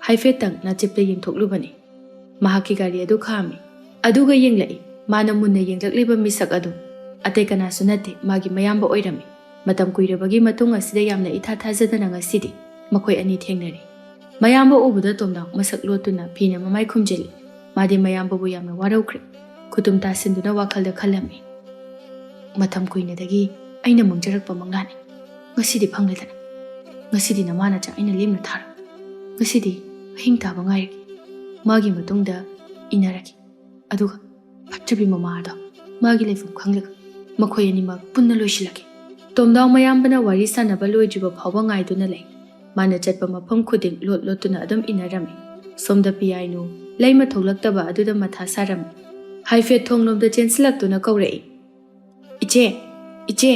ꯍꯥꯏꯐꯦꯠꯇꯪ ꯅꯥꯆꯤꯞꯇ ꯌꯦꯡꯊꯣꯛꯂꯨꯕꯅꯤ꯫ ꯃꯍꯥꯛꯀꯤ ꯒꯥꯔꯤ ꯑꯗꯨ ꯈꯥꯝꯃꯤ꯫ ꯑꯗꯨꯒ ꯌꯦꯡꯂꯛꯏ꯫ ꯃꯥꯅ ꯃꯨꯟꯅ ꯌꯦꯡꯂꯛꯂꯤꯕ ꯃꯤꯁꯛ ꯑꯗꯨ ꯑꯇꯩ ꯀꯅꯥꯁꯨ ꯅꯠꯇꯦ, ꯃꯥꯒꯤ ꯃꯌꯥꯝꯕ ꯑꯣꯏꯔꯝꯃꯤ꯫ ꯃꯇꯝ ꯀꯨꯏꯔꯕꯒꯤ ꯃꯇꯨꯡ ꯑꯁꯤꯗ ꯌꯥꯝꯅ ꯏꯊꯥ ꯊꯥꯖꯗꯅ ꯉꯁꯤꯗꯤ ꯃꯈꯣꯏ ꯑꯅꯤ ꯊꯦꯡꯅꯔꯦ꯫ ꯃꯌꯥꯝꯕ ꯎꯕꯗ ꯇꯣꯝꯅꯥꯎ ꯃꯁꯛ ꯂꯣꯠꯇꯨꯅ ꯐꯤꯅ ꯃꯃꯥꯏ ꯈꯨꯝꯖꯤꯜꯂꯤ꯫ ꯃꯥꯗꯤ ꯃꯌꯥꯝꯕꯕꯨ ꯌꯥꯝꯅ ꯋꯥꯔꯧꯈ꯭ꯔꯦ꯫ ꯈꯨꯇꯨꯝ ꯇꯥꯁꯤꯟꯗꯨꯅ ꯋꯥꯈꯜꯗ ꯈꯜꯂꯝꯃꯤ꯫ ꯃꯇꯝ ꯀꯨꯏꯅꯗꯒꯤ ꯑꯩꯅ ꯃꯪꯖꯔꯛꯄ ꯃꯪꯂꯥꯟꯅꯤ꯫ ꯉꯁꯤꯗꯤ ꯐꯪꯂꯦꯗꯅ꯫ ꯉꯁꯤꯗꯤ ꯅꯃꯥ ꯅꯆꯥ ꯑꯩꯅ ꯂꯦꯝꯅ ꯊꯥꯔꯣꯏ꯫ ꯉꯁꯤꯗꯤ ꯑꯍꯤꯡ ꯇꯥꯕ ꯉꯥꯏꯔꯒꯦ꯫ ꯃꯥꯒꯤ ꯃꯇꯨꯡꯗ ꯏꯟꯅꯔꯒꯦ꯫ ꯑꯗꯨꯒ ꯐꯠꯇꯕꯤ ꯃꯃꯥ ꯑꯗꯣ ꯃꯥꯒꯤ ꯂꯩꯐꯝ ꯈꯪꯂꯒ ꯃꯈꯣꯏ ꯑꯅꯤꯃꯛ ꯄꯨꯟꯅ ꯂꯣꯏꯁꯤꯜꯂꯒꯦ꯫ ꯇꯣꯝꯗꯥꯎ ꯃꯌꯥꯝꯕꯅ ꯋꯥꯔꯤ ꯁꯥꯟꯅꯕ ꯂꯣꯏꯗ꯭ꯔꯤꯕ ꯐꯥꯎꯕ ꯉꯥꯏꯗꯨꯅ ꯂꯩ꯫ ꯃꯥꯅ ꯆꯠꯄ ꯃꯐꯝ ꯈꯨꯗꯤꯡ ꯂꯣꯠ ꯂꯣꯠꯇꯨꯅ ꯑꯗꯨꯝ ꯏꯟꯅꯔꯝꯃꯤ꯫ ꯁꯣꯝꯗ ꯄꯤꯌꯥꯏꯅꯨ ꯂꯩꯃ ꯊꯣꯛꯂꯛꯇꯕ ꯑꯗꯨꯗ ꯃꯊꯥ ꯁꯥꯔꯝꯃꯤ꯫ ꯍꯥꯏꯐꯦꯠ ꯊꯣꯡꯂꯣꯝꯗ ꯆꯦꯟꯁꯤꯜꯂꯛꯇꯨꯅ ꯀꯧꯔꯛꯏ, "ꯏꯆꯦ! ꯏꯆꯦ!"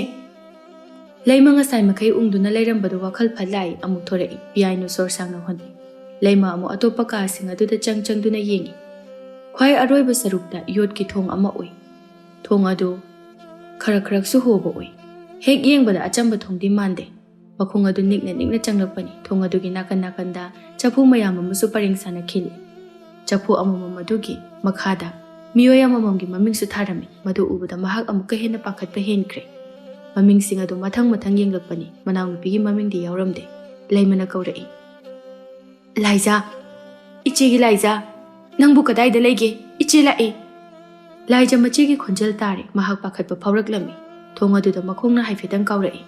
ꯂꯩꯃ ꯉꯁꯥꯏ ꯃꯈꯩ ꯎꯪꯗꯨꯅ ꯂꯩꯔꯝꯕꯗꯨ ꯋꯥꯈꯜ ꯐꯠ ꯂꯥꯛꯏ ꯑꯃꯨꯛ ꯊꯣꯔꯛꯏ꯫ ꯄꯤꯌꯥꯏꯅꯨ ꯁꯣꯔ ꯁꯥꯡꯅ ꯍꯣꯟꯅꯩ꯫ ꯂꯩꯃ ꯑꯃꯨꯛ ꯑꯇꯣꯞꯄ ꯀꯥꯁꯤꯡ ꯑꯗꯨꯗ ꯆꯪ ꯆꯪꯗꯨꯅ ꯌꯦꯡꯏ꯫ ꯈ꯭ꯋꯥꯏ ꯑꯔꯣꯏꯕ ꯁꯔꯨꯛꯇ ꯌꯣꯠꯀꯤ ꯊꯣꯡ ꯑꯃ ꯎꯏ꯫ ꯊꯣꯡ ꯑꯗꯨ ꯈꯔ ꯈꯔꯛꯁꯨ ꯍꯣꯕ ꯎꯏ꯫ ꯍꯦꯛ ꯌꯦꯡꯕꯗ ꯑꯆꯝꯕ ꯊꯣꯡꯗꯤ ꯃꯥꯟꯗꯦ꯫ ꯃꯈꯣꯡ ꯑꯗꯨ ꯅꯤꯛꯅ ꯅꯤꯛꯅ ꯆꯪꯂꯛꯄꯅꯤ꯫ ꯊꯣꯡ ꯑꯗꯨꯒꯤ ꯅꯥꯀꯟ ꯅꯥꯀꯟꯗ ꯆꯐꯨ ꯃꯌꯥꯝ ꯑꯃꯁꯨ ꯄꯔꯦꯡ ꯁꯥꯅ ꯈꯤꯜꯂꯤ꯫ ꯆꯐꯨ ꯑꯃꯃꯝ ꯑꯗꯨꯒꯤ ꯃꯈꯥꯗ ꯃꯤꯑꯣꯏ ꯑꯃꯃꯝꯒꯤ ꯃꯃꯤꯡꯁꯨ ꯊꯥꯔꯝꯃꯤ꯫ ꯃꯗꯨ ꯎꯕꯗ ꯃꯍꯥꯛ ꯑꯃꯨꯛꯀ ꯍꯦꯟꯅ ꯄꯥꯈꯠꯄ ꯍꯦꯟꯈ꯭ꯔꯦ꯫ ꯃꯃꯤꯡꯁꯤꯡ ꯑꯗꯨ ꯃꯊꯪ ꯃꯊꯪ ꯌꯦꯡꯂꯛꯄꯅꯤ꯫ ꯃꯅꯥꯎꯅꯨꯄꯤꯒꯤ ꯃꯃꯤꯡꯗꯤ ꯌꯥꯎꯔꯝꯗꯦ꯫ ꯂꯩꯃꯅ ꯀꯧꯔꯛꯏ, "ꯂꯥꯏꯖꯥ! ꯏꯆꯦꯒꯤ ꯂꯥꯏꯖꯥ! ꯅꯪꯕꯨ ꯀꯗꯥꯏꯗ ꯂꯩꯒꯦ? ꯏꯆꯦ ꯂꯥꯛꯑꯦ!" ꯂꯥꯏꯖꯥ ꯃꯆꯦꯒꯤ ꯈꯣꯟꯖꯦꯜ ꯇꯥꯔꯦ꯫ ꯃꯍꯥꯛ ꯄꯥꯈꯠꯄ ꯐꯥꯎꯔꯛꯂꯝꯃꯤ꯫ ꯊꯣꯡ ꯑꯗꯨꯗ ꯃꯈꯣꯡꯅ ꯍꯥꯏꯐꯦꯠꯇꯪ ꯀꯥꯎꯔꯛꯏ꯫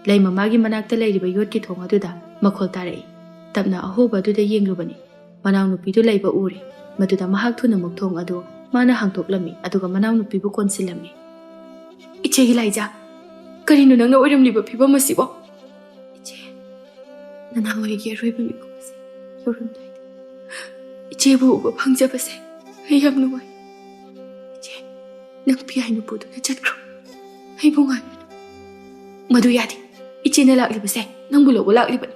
ꯂꯩꯃ ꯃꯥꯒꯤ ꯃꯅꯥꯛꯇ ꯂꯩꯔꯤꯕ ꯌꯣꯠꯀꯤ ꯊꯣꯡ ꯑꯗꯨꯗ ꯃꯈꯣꯜ ꯇꯥꯔꯛꯏ꯫ ꯇꯞꯅ ꯑꯍꯣꯕ ꯑꯗꯨꯗ ꯌꯦꯡꯂꯨꯕꯅꯤ꯫ ꯃꯅꯥꯎꯅꯨꯄꯤꯗꯨ ꯂꯩꯕ ꯎꯔꯦ꯫ ꯃꯗꯨꯗ ꯃꯍꯥꯛ ꯊꯨꯅꯃꯛ ꯊꯣꯡ ꯑꯗꯨ ꯃꯥꯅ ꯍꯥꯡꯗꯣꯛꯂꯝꯃꯤ, ꯑꯗꯨꯒ ꯃꯅꯥꯎꯅꯨꯄꯤꯕꯨ ꯀꯣꯟꯁꯤꯜꯂꯝꯃꯤ꯫ "ꯏꯆꯦꯒꯤ ꯂꯥꯏꯖꯥ, ꯀꯔꯤꯅꯣ ꯅꯪꯅ ꯑꯣꯏꯔꯝꯂꯤꯕ ꯐꯤꯕꯝ ꯑꯁꯤꯕꯣ?" "ꯏꯆꯦ, ꯅꯅꯥꯎ ꯑꯩꯒꯤ ꯑꯔꯣꯏꯕ ꯃꯤꯀꯨꯞ ꯑꯁꯤ ꯌꯧꯔꯝꯗꯥꯏꯗ ꯏꯆꯦꯕꯨ ꯎꯕ ꯐꯪꯖꯕꯁꯦ ꯑꯩ ꯌꯥꯝ ꯅꯨꯡꯉꯥꯏ꯫ ꯏꯆꯦ, ꯅꯪ ꯄꯤꯌꯥꯏꯅꯨ ꯄꯨꯗꯨꯅ ꯆꯠꯈ꯭ꯔꯣ꯫ ꯑꯩꯕꯨ ꯉꯥꯏꯔꯅꯨ꯫" "ꯃꯗꯨ ꯌꯥꯗꯦ꯫ ꯏꯆꯦꯅ ꯂꯥꯛꯂꯤꯕꯁꯦ ꯅꯪꯕꯨ ꯂꯧꯕ ꯂꯥꯛꯂꯤꯕꯅꯤ꯫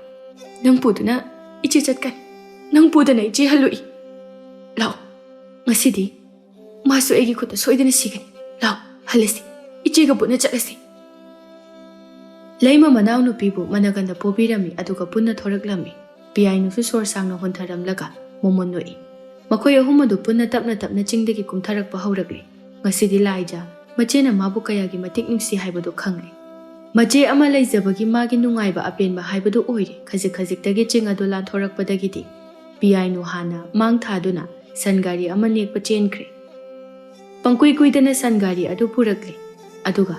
ꯅꯪ ꯄꯨꯗꯨꯅ ꯏꯆꯦ ꯆꯠꯀꯅꯤ꯫ ꯅꯪ ꯄꯨꯗꯅ ꯏꯆꯦ ꯍꯜꯂꯨꯏ꯫ ꯂꯥꯛꯑꯣ, ꯉꯁꯤꯗꯤ ꯃꯥꯁꯨ ꯑꯩꯒꯤ ꯈꯨꯠꯇ ꯁꯣꯏꯗꯅ ꯁꯤꯒꯅꯤ꯫ ꯂꯥꯛꯑꯣ, ꯍꯜꯂꯁꯤ꯫ ꯏꯆꯦꯒ ꯄꯨꯟꯅ ꯆꯠꯂꯁꯤ꯫" ꯂꯩꯃ ꯃꯅꯥꯎꯅꯨꯄꯤꯕꯨ ꯃꯅꯒꯟꯗ ꯄꯣꯕꯤꯔꯝꯃꯤ, ꯑꯗꯨꯒ ꯄꯨꯟꯅ ꯊꯣꯔꯛꯂꯝꯃꯤ꯫ ꯄꯤꯌꯥꯏꯅꯨꯁꯨ ꯁꯣꯔ ꯁꯥꯡꯅ ꯍꯣꯟꯊꯔꯝꯂꯒ ꯃꯣꯃꯣꯟ ꯅꯣꯛꯏ꯫ ꯃꯈꯣꯏ ꯑꯍꯨꯝ ꯑꯗꯨ ꯄꯨꯟꯅ ꯇꯞꯅ ꯇꯞꯅ ꯆꯤꯡꯗꯒꯤ ꯀꯨꯝꯊꯔꯛꯄ ꯍꯧꯔꯛꯂꯤ꯫ ꯉꯁꯤꯗꯤ ꯂꯥꯏꯖꯥ ꯃꯆꯦꯅ ꯃꯥꯕꯨ ꯀꯌꯥꯒꯤ ꯃꯇꯤꯛ ꯅꯨꯡꯁꯤ ꯍꯥꯏꯕꯗꯨ ꯈꯪꯂꯦ꯫ ꯃꯆꯦ ꯑꯃ ꯂꯩꯖꯕꯒꯤ ꯃꯥꯒꯤ ꯅꯨꯡꯉꯥꯏꯕ ꯑꯄꯦꯟꯕ ꯍꯥꯏꯕꯗꯨ ꯑꯣꯏꯔꯦ꯫ ꯈꯖꯤꯛ ꯈꯖꯤꯛꯇꯒꯤ ꯆꯤꯡ ꯑꯗꯨ ꯂꯥꯟꯊꯣꯔꯛꯄꯗꯒꯤꯗꯤ ꯄꯤꯌꯥꯏꯅꯨ ꯍꯥꯟꯅ ꯃꯥꯡ ꯊꯥꯗꯨꯅ ꯁꯟ ꯒꯥꯔꯤ ꯑꯃ ꯅꯦꯛꯄ ꯆꯦꯟꯈ꯭ꯔꯦ꯫ ꯄꯪꯀꯨꯏ ꯀꯨꯏꯗꯅ ꯁꯟ ꯒꯥꯔꯤ ꯑꯗꯨ ꯄꯨꯔꯛꯂꯦ, ꯑꯗꯨꯒ